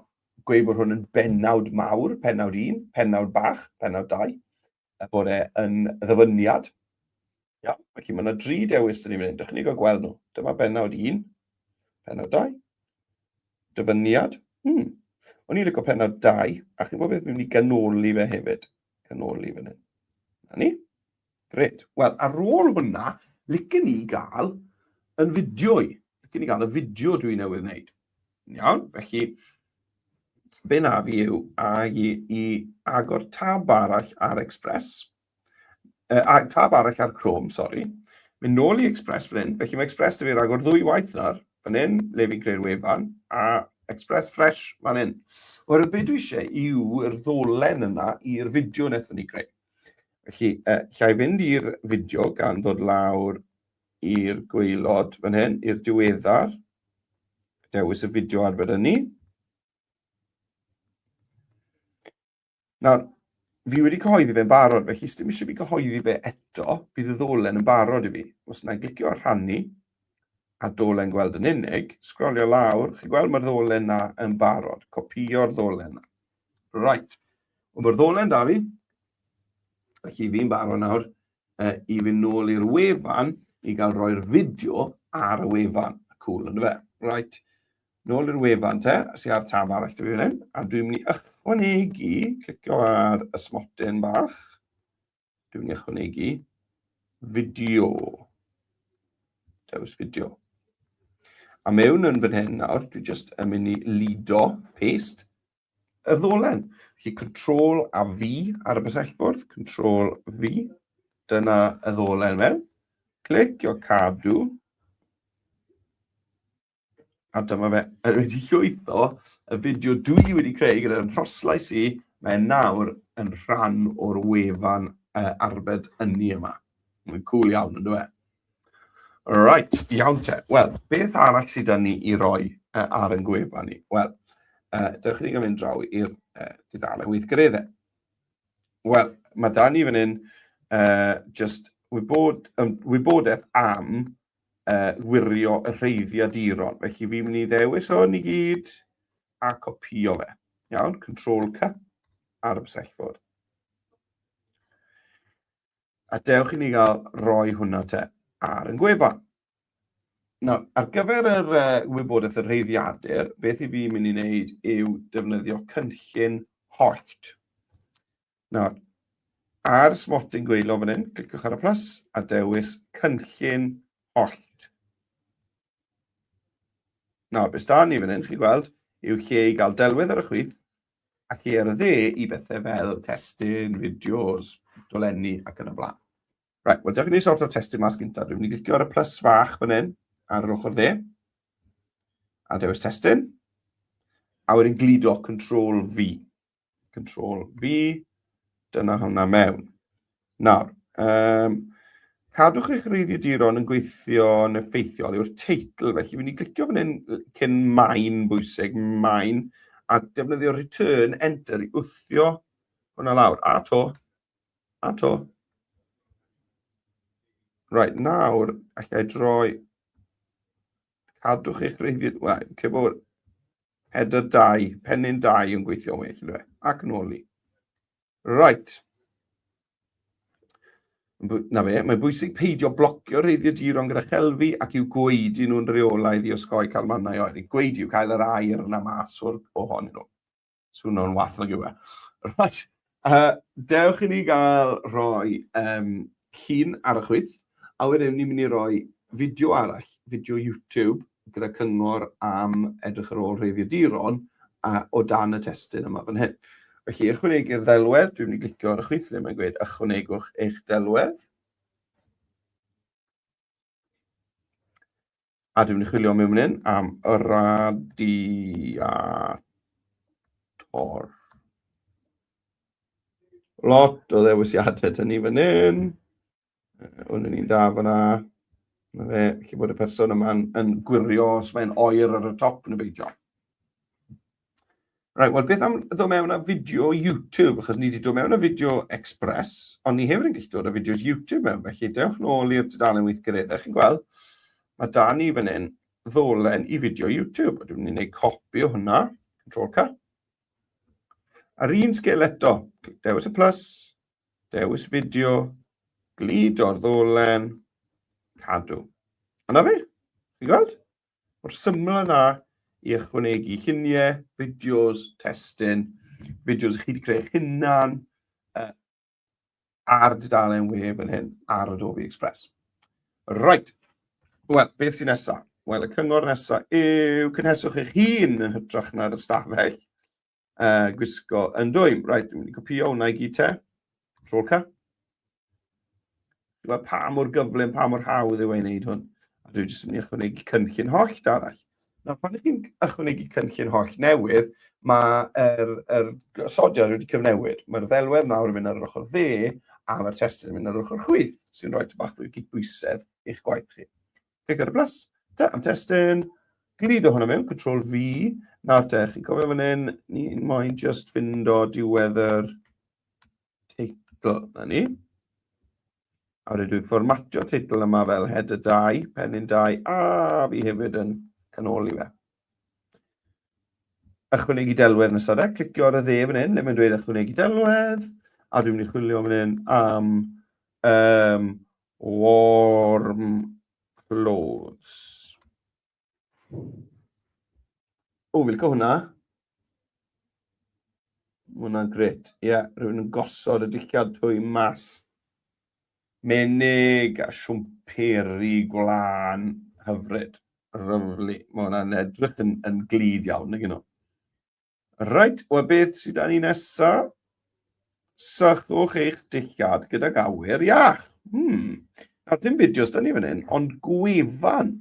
S1: Gweud bod hwn yn bennawd mawr, pennawd 1, pennawd bach, pennawd 2, a bod e yn ddyfyniad. Ia, felly mae yna dri dewis dyn ni'n mynd. Dych chi'n gael gweld nhw. Dyma bennawd 1, pennawd 2, dyfyniad. O'n i'n licio pennawd 2, a chi'n gwybod beth, fi'n mynd i ganoli fe hefyd. Canoli fan hyn. Na ni. Gret. Wel, ar ôl hwnna, licen ni gael yn fideo i. Licen ni gael y fideo dwi newydd wneud. Iawn, felly, be na fi yw a i, i agor tab arall ar Express, a tab arall ar Chrome, sori, mynd nôl i Express fan hyn, felly mae Express dy fi ragor ddwy waith nawr, fan hyn, le fi'n creu'r wefan, a Express Fresh fan hyn. Oherwydd be dwi eisiau yw'r ddolen yna i'r fideo wnaethon ni greu. Felly, llai fynd i'r fideo gan ddod lawr i'r gwaelod fan hyn, i'r diweddar, dewis y fideo arbed ynni. Nawr, fi wedi cyhoeddi fe'n barod, felly sdim eisiau fi gyhoeddi fe eto, bydd y ddolen yn barod i fi. Os yna glicio ar rhannu, a dolen gweld yn unig, sgrolio lawr, chi'n gweld mae'r ddolen na yn barod, copio'r ddolen na. Right, wel mae'r ddolen da fi, felly fi'n barod nawr i fynd nôl i'r wefan i gael rhoi'r fideo ar y wefan. Cool, ynddo fe? Right, nôl i'r wefan te, sy'n ar tab arall dwi fan hyn, a dwi'n mynd i ychwanegu, clicio ar y smotyn bach, dwi'n mynd i ychwanegu fideo. Dewis fideo. A mewn yn fan hyn nawr, dwi jyst yn mynd i lido, paste, y ddolen. Felly Control a V ar y bysellfwrdd, Control V, dyna y ddolen mewn. Clicio cadw, A dyma fe wedi llwytho y fideo dwi wedi creu gyda'r nhroslais i, mae nawr yn rhan o'r wefan arbed ynni yma. Mae'n cool iawn, ynddo fe? Right, iawn te. Wel, beth arall sydd 'da ni i roi ar ein gwefan ni? Wel, dewch i ni gael mynd draw i'r tudalen weithgareddau. Wel, mae 'da ni fan hyn just wybod, wybodaeth am wirio y rheiddiaduron. Felly fi'n mynd i ddewis hwn i gyd a copio fe. Iawn, Control C ar y bysellfwrdd. A dewch i ni gael roi hwnna te ar yn gwefan. Nawr, ar gyfer yr wybodaeth y rheiddiadur, beth i fi'n mynd i wneud yw defnyddio cynllun hollt. Nawr, ar smotyn gweilo fan hyn, cliciwch ar y plus a dewis cynllun hollt. Nawr, beth da ni fan hyn, chi'n gweld, yw lle i gael delwedd ar y chwith. A lle ar y dde i bethau fel testun, fideos, dolenni ac yn y blaen. Right, wel, dewch i ni sorto'r testun mas gyntaf. Dwi'n mynd i glicio ar y plus fach fan hyn, ar yr ochr dde, a dewis testun, a wedyn gludo Control V. Control V, dyna hwnna mewn. Nawr, um, cadwch eich reiddiaduron yn gweithio'n effeithiol yw'r teitl, felly fi'n mynd i glicio fan hyn cyn main bwysig, main, a defnyddio return enter i wthio hwnna lawr. A to, A to. Right, nawr, allai droi... Cadwch eich reiddiad... Wel, cefo header 2, pennyn 2 yn gweithio'n well, yndyfe? Ac nôl i. Right. Na fe, mae'n bwysig peidio blocio reiddiaduron gyda chelfi ac i'w gwaedu nhw'n rheolaidd i osgoi cael mannau oer. Gwaedu yw cael yr aer yna mas o'r ohonyn nhw. Swno'n wath nag yw e. Right. Dewch i ni gael rhoi um, llun ar y chwith, a wedyn ni'n mynd i roi fideo arall, fideo YouTube, gyda cyngor am edrych ar ôl rheiddiaduron a, o dan y testun yma fan hyn. Felly, ychwanegu'r ddelwedd, dwi'n mynd i glicio ar y chwith lle mae'n gweud ychwanegwch eich delwedd. A dwi'n mynd i chwilio mewn fan hyn am radiator. Lot o ddewisiadau dyn ni fan hyn. Hwn yn un da fyna. Mae fe, lle bod y person yma'n yn gwirio os mae'n oer ar y top neu beidio. Right, wel beth am ddod mewn â fideo YouTube, achos ni wedi dod mewn â fideo Express, ond ni hefyd yn gallu dod â fideos YouTube mewn, felly dewch nôl i'r dudalen weithgareddau. Chi'n gweld, mae da ni fan hyn ddolen i fideo YouTube, a dwi'n mynd i wneud copi o hwnna, Control C. Ar un sgil eto, dewis y plus, dewis fideo, glid o'r ddolen, cadw. A na fe, chi'n gweld? Mor syml yna i ychwanegu lluniau, fideos, testun, fideos chi wedi creu eich hunan ar dudalen we fan hyn, ar Adobe Express. Right, wel, beth sy'n nesaf? Wel, y cyngor nesaf yw cynheswch eich hun yn hytrach na'r ystafell gwisgo yn dwym. Right, dwi'n mynd i copio hwnna i gyd te. Control C. Dwi'n pa mor gyflym, pa mor hawdd yw ei wneud hwn. A dwi'n jyst yn mynd i ychwanegu cynllun hollt arall. Nawr, pan ydych chi'n ychwanegu cynllun hollt newydd, mae'r er, gosodiad wedi cyfnewid. Mae'r ddelwedd nawr yn mynd ar yr ochr dde, a mae'r testun yn mynd ar yr ochr chwith, sy'n rhoi bach fwy o gydbwysedd i'ch gwaith chi. Clic ar y plus, te am testun, gludo hwnna mewn, Control V. Nawr te, chi'n cofio fan hyn, ni'n moyn just fynd o diwedd yr teitl, na ni. A wedyn dwi'n fformatio teitl yma fel header 2, pennyn 2, a fi hefyd yn canoli fe. Ychwanegu delwedd nesaf de, clicio ar y dde fan hyn, le mae'n dweud ychwanegu delwedd, a dwi'n mynd i chwilio fan hyn am um, warm clothes. O, fi'n licio hwnna. Mae hwnna'n gret. Ie, yeah, rhywun yn gosod y dillad twym mas. Menig a siwmperi gwlân hyfryd. Lyfli. Mae hwnna'n edrych yn, yn glyd iawn, nag nhw. Reit, wel beth sydd da ni nesa? Sychwch eich dillad gydag awyr iach. Hmm. Nawr, dim fideos da ni fan hyn, ond gwefan.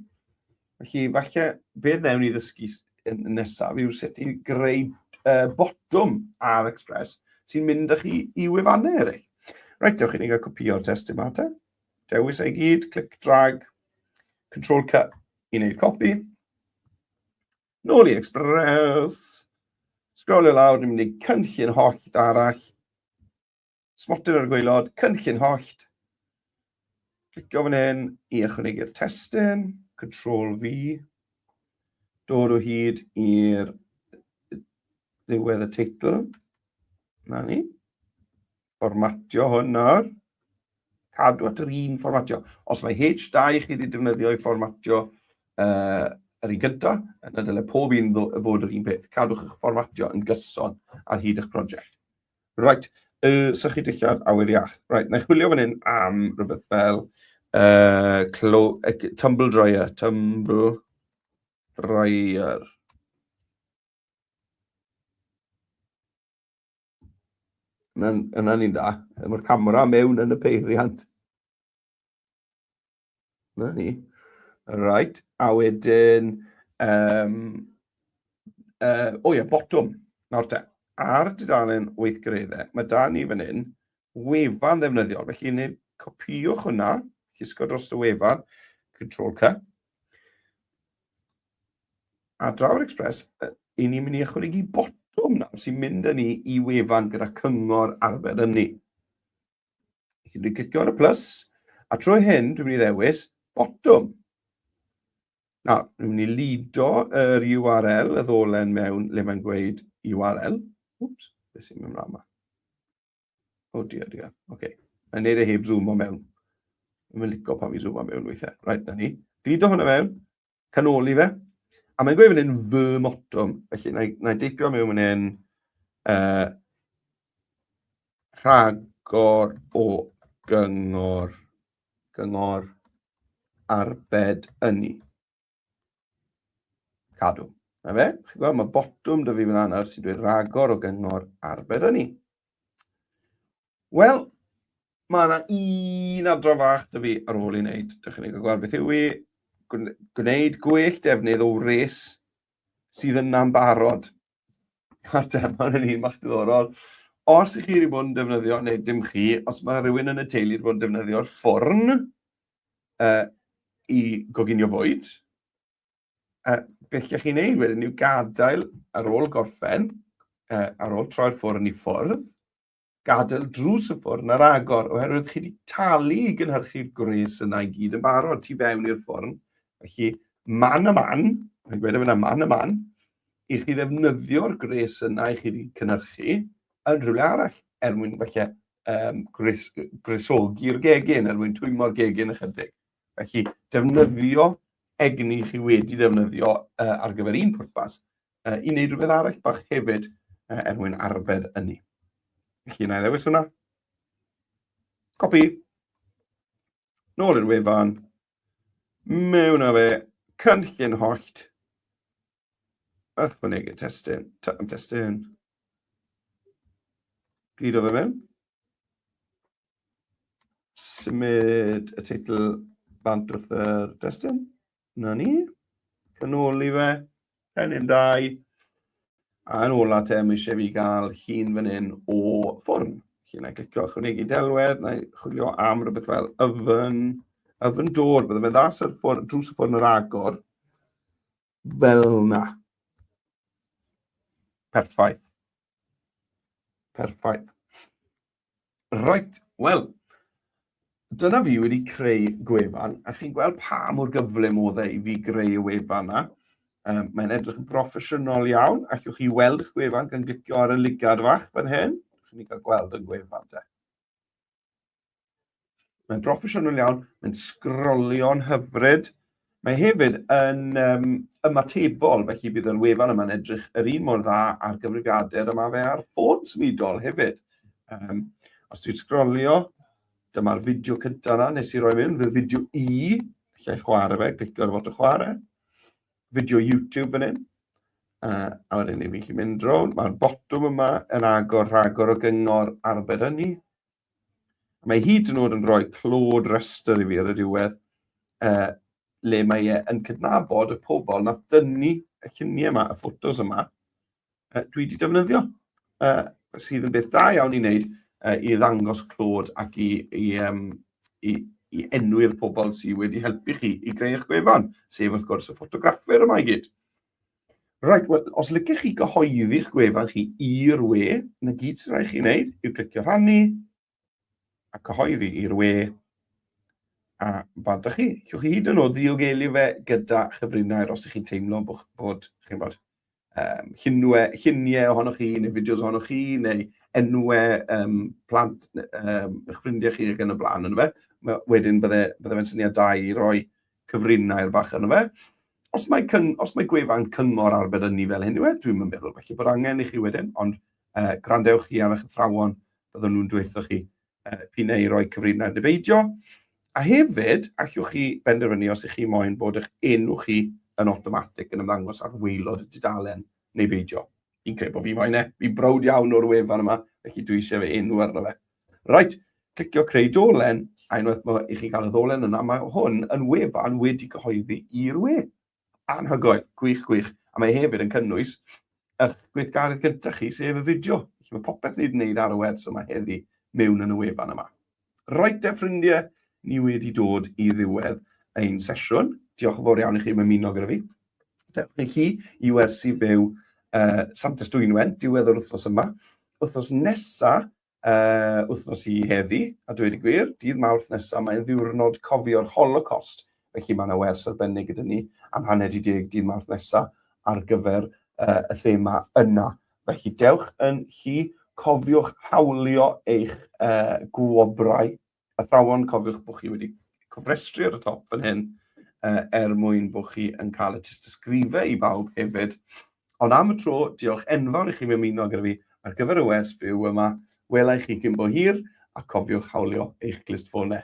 S1: Felly, falle, beth wnewn ni ddysgu nesaf yw sut i greu botwm ar Express sy'n mynd â chi i wefannau eraill. Reit, dewch i ni gael copio'r testun yma te. Dewis ei gyd, clic, drag, Control C i wneud copi. Nôl i Express. Sgrolio lawr, ni'n mynd i cynllun hollt arall. Smotyn ar y gwaelod, cynllun hollt. Clicio fan hyn i ychwanegu'r testun, Control V. Dod o hyd i'r ddiwedd y teitl. Na ni. Fformatio hwn nawr. Cadw at yr un fformatio. Os mae H2 chi wedi defnyddio i fformatio uh, yr un gyntaf, yna dyle pob un fod yr un peth. Cadwch eich fformatio yn gyson ar hyd eich prosiect. Right, sychu dillad awyr iach. Right, na i chwilio fan hyn am rhywbeth fel tumble dryer. Tumble dryer. Yna ni'n da. Mae'r camera mewn yn y peiriant. Na ni. Right, a wedyn... o ie, botwm. Nawr te, ar dudalen weithgareddau, mae da ni fan hyn wefan ddefnyddiol. Felly, neu copïwch hwnna, llusgo dros y wefan, Control C. A draw'r Express, i ni'n mynd i ychwanegu botwm nawr sy'n mynd â ni i wefan gyda cyngor arfer ynni. Felly dwi'n clicio ar y plus, a trwy hyn dwi'n mynd i ddewis botwm. Nawr, dwi'n mynd i lido yr URL, y ddolen mewn le mae'n gweud URL. Wps, beth sy'n mynd mlaen yma? O dear, dear. Oce. Okay. Mae'n neud e heb zoom o mewn. Mae'n licio pan fi zoom o mewn weithiau. Right, na ni. Glido hwnna mewn, canoli fe. A mae'n gweud fan hyn fy motwm. Felly, na i, na i deipio mewn fan hyn rhagor o gyngor, gyngor arbed ynni. Cadw. Na fe, chi'n gweld, mae botwm dy fi fan nawr sy'n dweud rhagor o gyngor arbed ynni. Wel, mae yna un adran fach dy fi ar ôl i wneud. Dych chi'n gweld beth yw i. Gwneud gwell defnydd o wres sydd yna'n barod. A'r termau yn un bach diddorol. Os ych chi wedi bod yn defnyddio, neu dim chi, os mae rhywun yn y teulu wedi bod yn defnyddio'r ffwrn i goginio bwyd, beth lle chi'n neud wedyn yw gadael ar ôl gorffen, ar ôl troi'r ffwrn i ffwrdd, gadael drws y ffwrn ar agor, oherwydd chi wedi talu i gynhyrchu'r gwres yna i gyd yn barod tu fewn i'r ffwrn. Felly, man a man, mae'n gweud e fyna, man a man, i chi ddefnyddio'r gwres yna i chi wedi cynhyrchu yn rhywle arall, er mwyn falle gwres, gwresogi'r gegin, er mwyn twymo'r gegin ychydig. Felly, defnyddio egni chi wedi defnyddio ar gyfer un pwrpas, i wneud rhywbeth arall bach hefyd er mwyn arbed ynni. Felly, na i ddewis hwnna. Copy. Nôl i'r wefan. Mewn â fe. Cynllun hollt. Ychwanegu testun. Testun. Gludo fe mewn. Symud y teitl bant wrth yr destun. Na ni. Canoli fe. Pen 2. A yn ola te, mae eisiau fi gael llun fan hyn o ffwrn. Felly na i clicio ychwanegu delwedd, na i chwilio am rhywbeth fel oven, oven door, bydde fe'n dda sy'r ffwrn, drws y ffwrn yr agor. Fel na. Perffaith. Perffaith. Reit, wel, dyna fi wedi creu gwefan, a chi'n gweld pa mor gyflym oedd e i fi greu y wefan yna. Mae'n edrych yn broffesiynol iawn. Allwch chi weld eich gwefan gan glicio ar y ligad fach fan hyn. Chi'n cael gweld y gwefan te. Mae'n broffesiynol iawn, mae'n sgrolio'n hyfryd. Mae hefyd yn ymatebol, felly bydd yr wefan yma'n edrych yr un mor dda ar gyfrifiadur yma fe ar ffôn symudol hefyd. Os dwi'n sgrolio, dyma'r fideo cyntaf yna nes i roi mewn, fy fideo i, allai chwarae fe, clicio ar y botwm chwarae. Fideo YouTube fan hyn. A wedyn ni'n gallu mynd rownd, mae'r botwm yma yn agor rhagor o gyngor arbed ynni. Mae hyd yn oed yn rhoi clod rhestr i fi ar y diwedd, le mae e yn cydnabod y pobl nath dynnu y lluniau yma, y ffotos yma, dwi wedi defnyddio, sydd yn beth da iawn i wneud i ddangos clod ac i enwi'r pobl sydd wedi helpu chi i greu eich gwefan, sef wrth gwrs y ffotograffwyr yma i gyd. Right, wel, os licech chi gyhoeddi'ch gwefan chi i'r we, na gyd sy'n rhaid chi wneud yw clicio rhannu a cyhoeddi i'r we, a bant â chi. Allwch chi hyd yn oed ddiogelu fe gyda chyfrinair os ych chi'n teimlo bod chi'n bod, lluniau ohonoch chi, neu fideos ohonoch chi, neu enwau plant, eich ffrindiau chi ac yn y blaen ynddo fe. Wedyn bydde fe'n syniad da i roi cyfrinair bach ynddo fe. Os mae, cyng, os mae gwefan cyngor arbed ynni fel hyn yw e, dwi'n yn meddwl felly bod angen i chi wedyn, ond gwrandewch chi ar eich athrawon, byddwn nhw'n dweud chi p'un ai roi cyfrinair neu beidio. A hefyd, allwch chi benderfynu os ych chi moyn bod eich enw chi yn automatic yn ymddangos ar waelod y dudalen neu beidio. Fi'n credu bod fi moyn e. Fi'n browd iawn o'r wefan yma. Felly dwi eisiau fe enw arno fe. Right, clicio creu dolen, a unwaith mae i chi gael y ddolen yna, mae hwn yn wefan wedi cyhoeddi i'r we. Anhygoel, gwych, gwych. A mae hefyd yn cynnwys eich gweithgaredd gyntaf chi, sef y fideo. Felly mae popeth ni wedi gwneud ar y wers yma heddi mewn yn y wefan yma. Reit te ffrindiau, ni wedi dod i ddiwedd ein sesiwn. Diolch yn fawr iawn i chi am ymuno gyda fi. Dewch i chi i wersi byw Santes Dwynwen, diwedd yr wythnos yma. Wythnos nesa, wythnos i heddi, a dweud y gwir, dydd Mawrth nesa, mae'n ddiwrnod cofio'r Holocaust. Felly mae yna wers arbennig gyda ni am 9:30 dydd Mawrth nesa ar gyfer y thema yna. Felly dewch yn chi, cofiwch hawlio eich gwobrau. Athrawon, cofiwch bod chi wedi cofrestru ar y top fan hyn er mwyn bod chi yn cael y tystysgrifau i bawb hefyd. Ond am y tro, diolch enfawr i chi ymuno gyda fi ar gyfer y wers fyw yma. Wela i chi cyn bo hir, a cofiwch hawlio eich glustffonau.